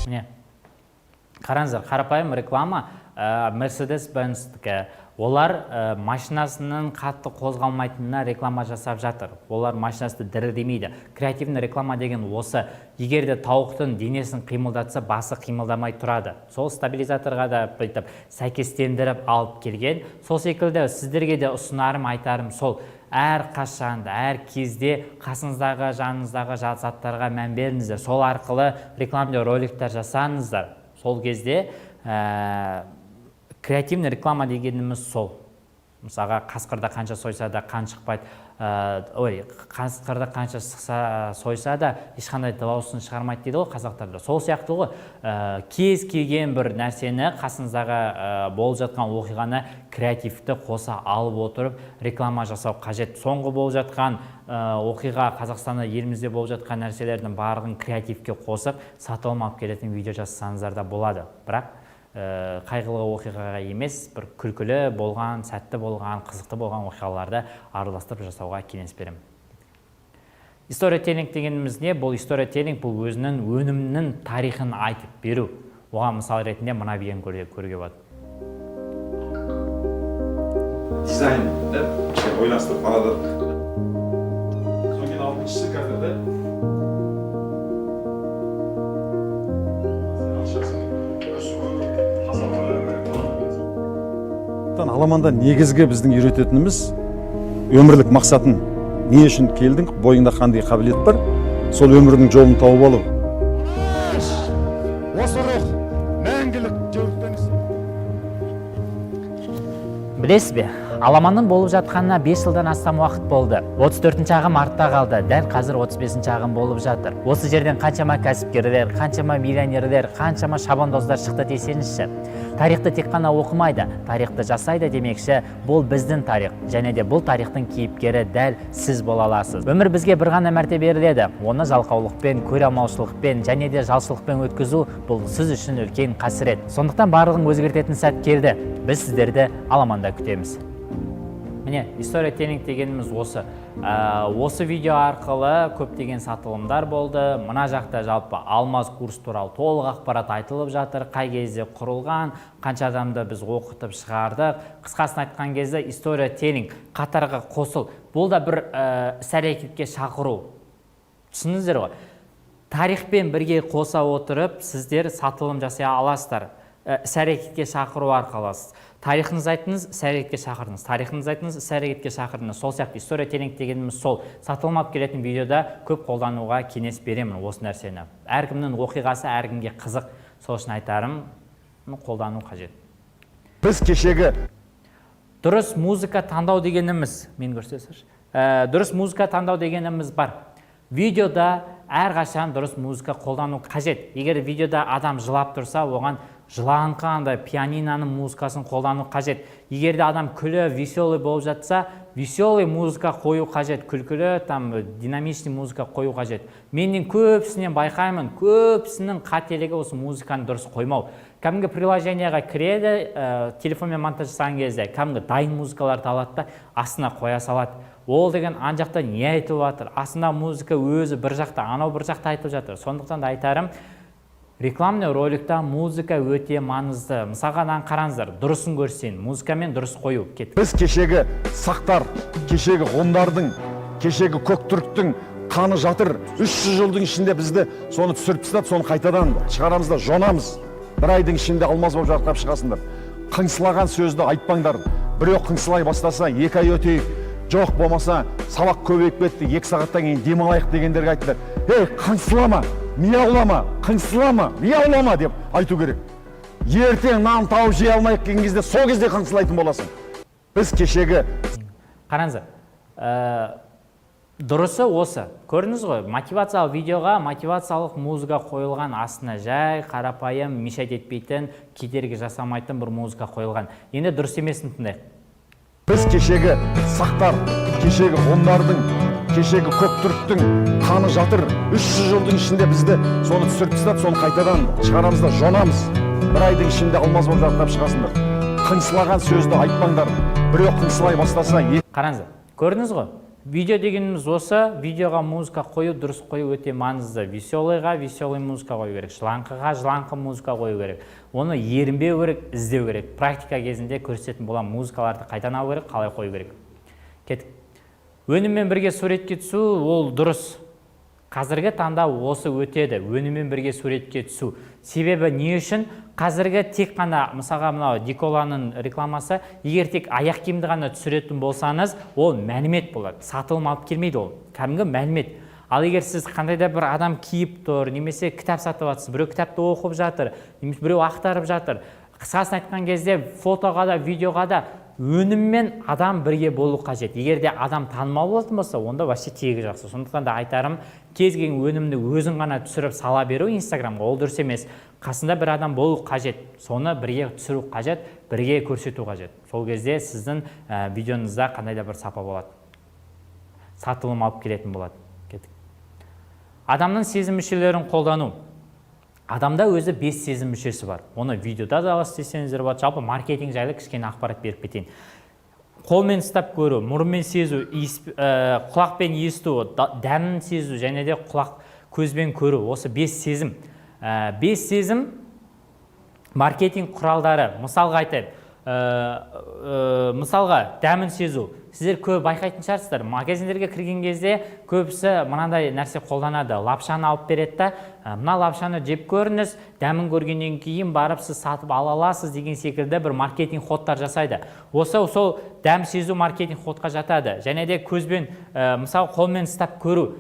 Міне, қараңыздар, қарапайым реклама, Мерседес Бенстікі. Олар машинасының қатты қозғалмайтынына реклама жасап жатыр. Олар машинасы дірілдемейді. Креативный реклама деген осы. Егер де тауықтың денесін қимылдатса, басы қимылдамай тұрады. Сол стабилизаторға да бүйтіп сәйкестендіріп алып келген. Сол секілді сіздерге де ұсынарым, айтарым сол: әр қашан, әр кезде қасыңыздағы, жаныңыздағы заттарға мән беріңіздер. Сол арқылы рекламный роликтер жасаңыздар. Сол кезде креативный реклама дегеніміз сол. Мысалға, қасқырды қанша сойса да, қан шықпайды, ой, қасқырды қанша сойса да, ешқандай дауысын шығармайды дейді ғой қазақтарда. Сол сияқты ғой, кез келген бір нәрсені, қасыңыздағы болып жатқан оқиғаны креативті қоса алып отырып реклама жасау қажет. Соңғы болып жатқан оқиға, Қазақстанда, елімізде болып жатқан нәрселердің барлығын креативке қосып, сатылым алып келетін видео жасасаңыздар да болады. Бірақ қайғылы оқиғаға емес, бір күлкілі болған, сәтті болған, қызықты болған оқиғаларды араластырып жасауға кеңес беремін. Сторителлинг дегеніміз не? Бұл сторителлинг, бұл өзінің өнімнің тарихын айтып беру. Оған мысал ретінде мына видеоны көруге болады. Дизайн да кішкене ойластырып алады. Содан кейін алтыншысы қазір да ақшасын өсуі. Аламанда негізгі біздің үйрететініміз өмірлік мақсатын: не үшін келдің, бойыңда қандай қабілет бар, сол өмірдің жолын тауып алу. Осы рух мәңгілік жөріктен. Білесіз бе, аламанның болып жатқанына 5 жылдан астам уақыт болды. 34 ағым артта қалды, дәл қазір 35 ағым болып жатыр. Осы жерден қаншама кәсіпкерлер, қаншама миллионерлер, қаншама шабандоздар шықты десеңізші. Тарихты тек қана оқымайды, тарихты жасайды демекші, бұл біздің тарих және де бұл тарихтың кейіпкері дәл сіз бола аласыз. Өмір бізге бір ғана мәрте беріледі. Оны жалқаулықпен, көре алмаушылықпен және де жалшылықпен өткізу — бұл сіз үшін үлкен қасірет. Сондықтан барлығын өзгертетін сәт келді. Біз сіздерді аламанда күтеміз. Міне, сторителлинг дегеніміз осы. Осы видео арқылы көптеген сатылымдар болды. Мына жақта жалпы Алмаз курс туралы толық ақпарат айтылып жатыр: қай кезде құрылған, қанша адамды біз оқытып шығардық. Қысқасын айтқан кезде, сторителлинг, қатарға қосыл, бұл да бір іс әрекетке шақыру. Түсіндіңіздер ғой? Тарихпен бірге қоса отырып, сіздер сатылым жасай аласыздар. Іс әрекетке шақыру арқылы тарихыңызды айттыңыз, іс әрекетке шақырдыңыз, тарихыңызды айттыңыз, іс әрекетке шақырдыңыз. Сол сияқты сторителлинг дегеніміз сол. Сатылым алып келетін видеода көп қолдануға кеңес беремін осы нәрсені. Әркімнің оқиғасы әркімге қызық, сол үшін айтарым, қолдану қажет. Біз кешегі Дұрыс музыка таңдау дегеніміз, мен көрсетсеңші, дұрыс музыка таңдау дегеніміз бар. Видеода әрқашан дұрыс музыка қолдану қажет. Егер видеода адам жылап тұрса, оған жылаңқы андай пианиноның музыкасын қолдану қажет. Егер де адам күліп, веселый болып жатса, веселый музыка қою қажет, күлкілі, там динамичный музыка қою қажет. Менен көбісінен байқаймын, көбісінің қателігі осы музыканы дұрыс қоймау. Кәдімгі приложениеға кіреді, телефонмен монтаж жасаған кезде кәдімгі дайын музыкаларды алады да, астына қоя салады. Ол деген ана жақта не айтылып жатыр, астында музыка өзі бір жақта, анау бір жақта айтылып жатыр. Сондықтан да айтарым, рекламный роликта музыка өте маңызды. Мысалға, мынаны қараңыздар, дұрысын көрсетейін, музыкамен дұрыс қою. Кеттік. Біз кешегі сақтар, кешегі ғұндардың, кешегі көк түріктің қаны жатыр. 300 жылдың ішінде бізді соны түсіріп тастады. Соны қайтадан шығарамыз да, жонамыз. Бір айдың ішінде алмаз болып жарқырап шығасыңдар. Қыңсылаған сөзді айтпаңдар. Біреу қыңсылай бастаса, 2 ай өтейік, жоқ болмаса сабақ көбейіп кетті, 2 сағаттан кейін демалайық дегендерге айтыңдар: «Ей, қыңсылама, мияулама, қыңсылама, мияулама», — деп айту керек. Ертең нан тауып жей алмай келген кезде, сол кезде қыңсылайтын боласың. Біз кешегі Қараңыздар, Дұрысы осы, көрдіңіз ғой. Мотивациялық видеоға мотивациялық музыка қойылған, астына жай, қарапайым, мешать етпейтін, кедергі жасамайтын бір музыка қойылған. Енді дұрыс емесін тыңдайық. Біз кешегі сақтар, кешегі ғұндардың, кешегі көк түріктің қаны жатыр. 300 жылдың ішінде бізді соны түсіріп тастады, соны қайтадан шығарамыз да жонамыз. Бір айдың ішінде алмаз болып жарқырап шығасыңдар. Қыңсылаған сөзді айтпаңдар. Біреу қыңсылай бастаса, Қараңыздар, көрдіңіз ғой. Видео дегеніміз осы. Видеоға музыка қою, дұрыс қою өте маңызды. Веселый ға веселый музыка қою керек, жылаңқыға жылаңқы музыка қою керек. Оны ерінбеу керек, іздеу керек. Практика кезінде көрсететін боламын, музыкаларды қайдан алу керек, қалай қою керек. Кеттік. Өніммен бірге суретке түсу, ол дұрыс. Қазіргі таңда осы өтеді, өніммен бірге суретке түсу. Себебі не үшін? Қазіргі тек қана, мысалға, мынау Диколаның рекламасы, егер тек аяқ киімді ғана түсіретін болсаңыз, ол мәлімет болады, сатылым алып келмейді, ол кәдімгі мәлімет. Ал егер сіз қандай да бір адам киіп тұр немесе кітап сатып жатсыз, біреу кітапты оқып жатыр немесе біреу ақтарып жатыр, қысқасын айтқан кезде, фотоға да, видеоға да өнім мен адам бірге болу қажет. Егер де адам танымал болатын болса, онда вообще тегі жақсы. Сондықтан да айтарым, кез келген өнімді өзің ғана түсіріп сала беру Инстаграмға, ол дұрыс емес. Қасында бір адам болу қажет, соны бірге түсіру қажет, бірге көрсету қажет. Сол кезде сіздің видеоңызда қандай да бір сапа болады, сатылым алып келетін болады. Кеттік. Адамның сезім мүшелерін қолдану. Адамда өзі бес сезім мүшесі бар. Оны видеода да істесеңіздер болады. Жалпы маркетинг жайлы кішкене ақпарат беріп кетейін. Қолмен ұстап көру, мұрынмен сезу, иіс, құлақпен есту, дәмін сезу және де құлақ көзбен көру. Осы бес сезім. Бес сезім маркетинг құралдары. Мысалға айтайын, мысалға, дәмін сезу. Сіздер көп байқайтын шығарсыздар, магазиндерге кірген кезде көбісі мынандай нәрсе қолданады: лапшаны алып береді да, «Мына лапшаны жеп көріңіз, дәмін көргеннен кейін барып сіз сатып ала аласыз» деген секілді бір маркетинг ход тар жасайды. Осы сол дәм сезу маркетинг ход қа жатады. Және де көзбен, мысалы, қолмен ұстап көру.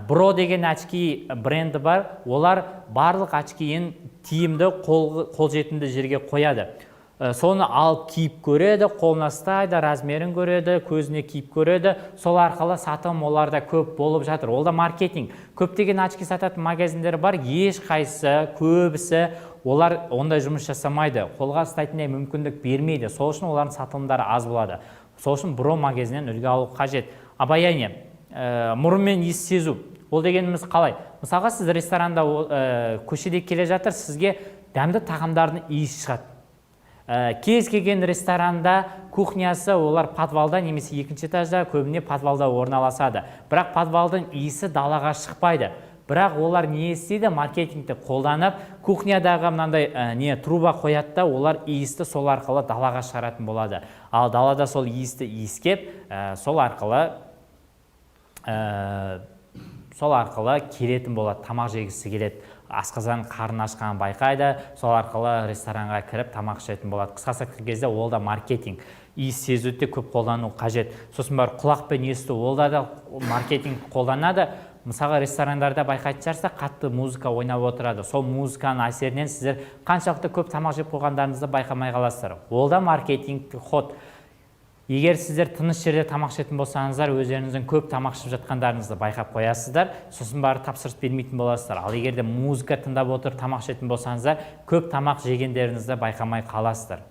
Бро деген очки бренді бар. Олар барлық очки ін тиімді, қолжетімді жерге қояды. Соны алып киіп көреді, қолына ұстайды, размер ін көреді, көзіне киіп көреді. Сол арқылы сатылым оларда көп болып жатыр. Ол да маркетинг. Көптеген очки сататын магазиндер бар, ешқайсысы, көбісі олар ондай жұмыс жасамайды, қолға ұстайтындай мүмкіндік бермейді. Сол үшін олардың сатылымдары аз болады. Сол үшін Бро магазинінен үлгі алу қажет. Обаяние, мұрынмен иіс сезу. Ол дегеніміз қалай? Мысалға, сіз ресторанда, көшеде келе жатыр, сізге дәмді тағамдардың иісі шығады. Кез келген ресторанда кухнясы олар подвал да немесе екінші этаж да, көбіне подвал да орналасады. Бірақ подвал дың иісі далаға шықпайды. Бірақ олар не істейді? Маркетингті қолданып, кухнядағы мынандай не, труба қояды да, олар иісті сол арқылы далаға шығаратын болады. Ал далада сол иісті иіскеп, сол арқылы келетін болады, тамақ жегісі келеді, асқазан, қарны ашқанын байқайды, сол арқылы ресторанға кіріп тамақ ішетін болады. Қысқасы айтқан кезде, ол да маркетинг. Иіс сезуді де көп қолдану қажет. Сосын барып құлақпен есту, ол да маркетинг қолданады. Мысалға, ресторандарда байқайтын шығарсыздар, қатты музыка ойнап отырады. Сол музыканың әсерінен сіздер қаншалықты көп тамақ жеп қойғандарыңызды байқамай қаласыздар. Ол да маркетингтік ход. Егер сіздер тыныш жерде тамақ ішетін болсаңыздар, өздеріңіздің көп тамақ ішіп жатқандарыңызды байқап қоясыздар, сосын барып тапсырыс бермейтін боласыздар. Ал егер де музыка тыңдап отырып тамақ ішетін болсаңыздар, көп тамақ жегендеріңізді байқамай қаласыздар.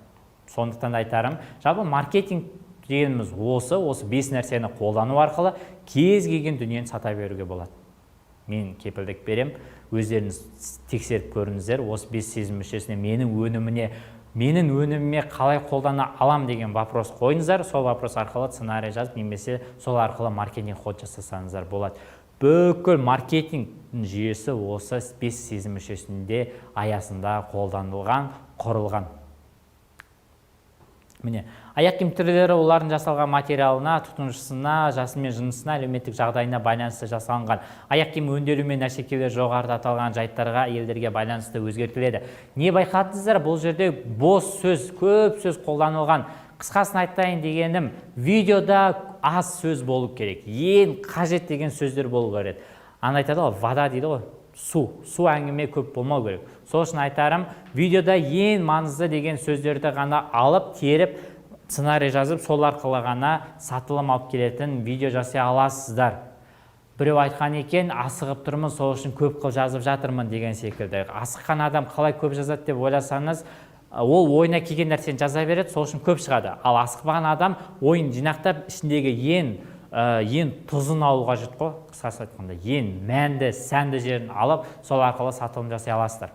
Сондықтан да айтарым, жалпы маркетинг дегеніміз осы бес нәрсені қолдану арқылы кез келген дүниені сата беруге болады. Мен кепілдік берем, өздеріңіз тексеріп көріңіздер. Осы бес сезім мүшесіне менің өніміме қалай қолдана алам деген вопрос қойыңыздар. Сол вопрос арқылы сценарий жазып немесе сол арқылы маркетинг ход жасасаңыздар болады. Бүкіл маркетингтің жүйесі осы бес сезім мүшесінде аясында қолданылған, құрылған. Міне, аяқ киім түрлері олардың жасалған материалына, тұтынушысына, жасы мен жынысына, әлеуметтік жағдайына байланысты жасалынған. Аяқ киім өңделу мен әшекейлер жоғарыда аталған жайттарға, елдерге байланысты өзгертіледі. Не байқадыңыздар? Бұл жерде бос сөз, көп сөз қолданылған. Қысқасын айтайын дегенім, видеода аз сөз болу керек, ең қажет деген сөздер болу керек. Ана айтады ғой, вода дейді ғой, су, су әңгіме көп болмау керек. Сол үшін айтарым, видеода ең маңызды деген сөздерді ғана алып, теріп. Сценарий жазып, сол арқылы ғана сатылым алып келетін видео жасай аласыздар. Біреу айтқан екен, асығып тұрмын, сол үшін көп қылып жазып жатырмын деген секілді. Асыққан адам қалай көп жазады деп ойласаңыз, ол ойына келген нәрсені жаза береді, сол үшін көп шығады. Ал асықпаған адам ойын жинақтап, ішіндегі ең тұзын алу қажет қой, қысқасы айтқанда, ең мәнді, сәнді жерін алып, сол арқылы сатылым жасай аласыздар.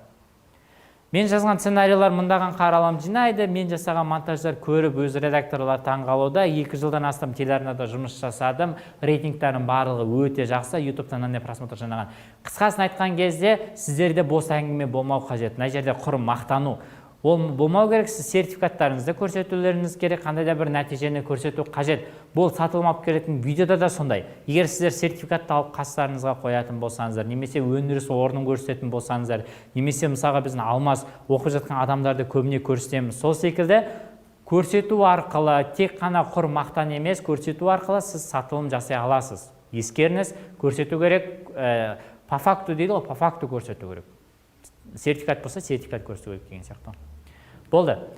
Мен жазған сценарийлер мыңдаған қаралым жинайды, мен жасаған монтаждар көріп, өз редакторлар таңғалуда. 2 жылдан астам телеарнада жұмыс жасадым, рейтингтарым барлығы өте жақсы, Ютубтан мынандай просмотр жинаған. Қысқасын айтқан кезде, сіздерде бос әңгіме болмау қажет. Мына жерде құр мақтану ол болмау керек. Сіз сертификаттарыңызды көрсетулеріңіз керек, қандай да бір нәтижені көрсету қажет. Бұл сатылым алып келетін видеода да сондай. Егер сіздер сертификатты алып, қастарыңызға қоятын болсаңыздар немесе өндіріс орнын көрсететін болсаңыздар, немесе мысалға, біздің Алмаз оқып жатқан адамдарды көбіне көрсетеміз, сол секілді көрсету арқылы, тек қана құр мақтан емес, көрсету арқылы сіз сатылым жасай аласыз. Ескеріңіз, көрсету керек, по факту дейді ғой, по факту көрсету керек. Сертификат болса, сертификат көрсету керек деген сияқты болды.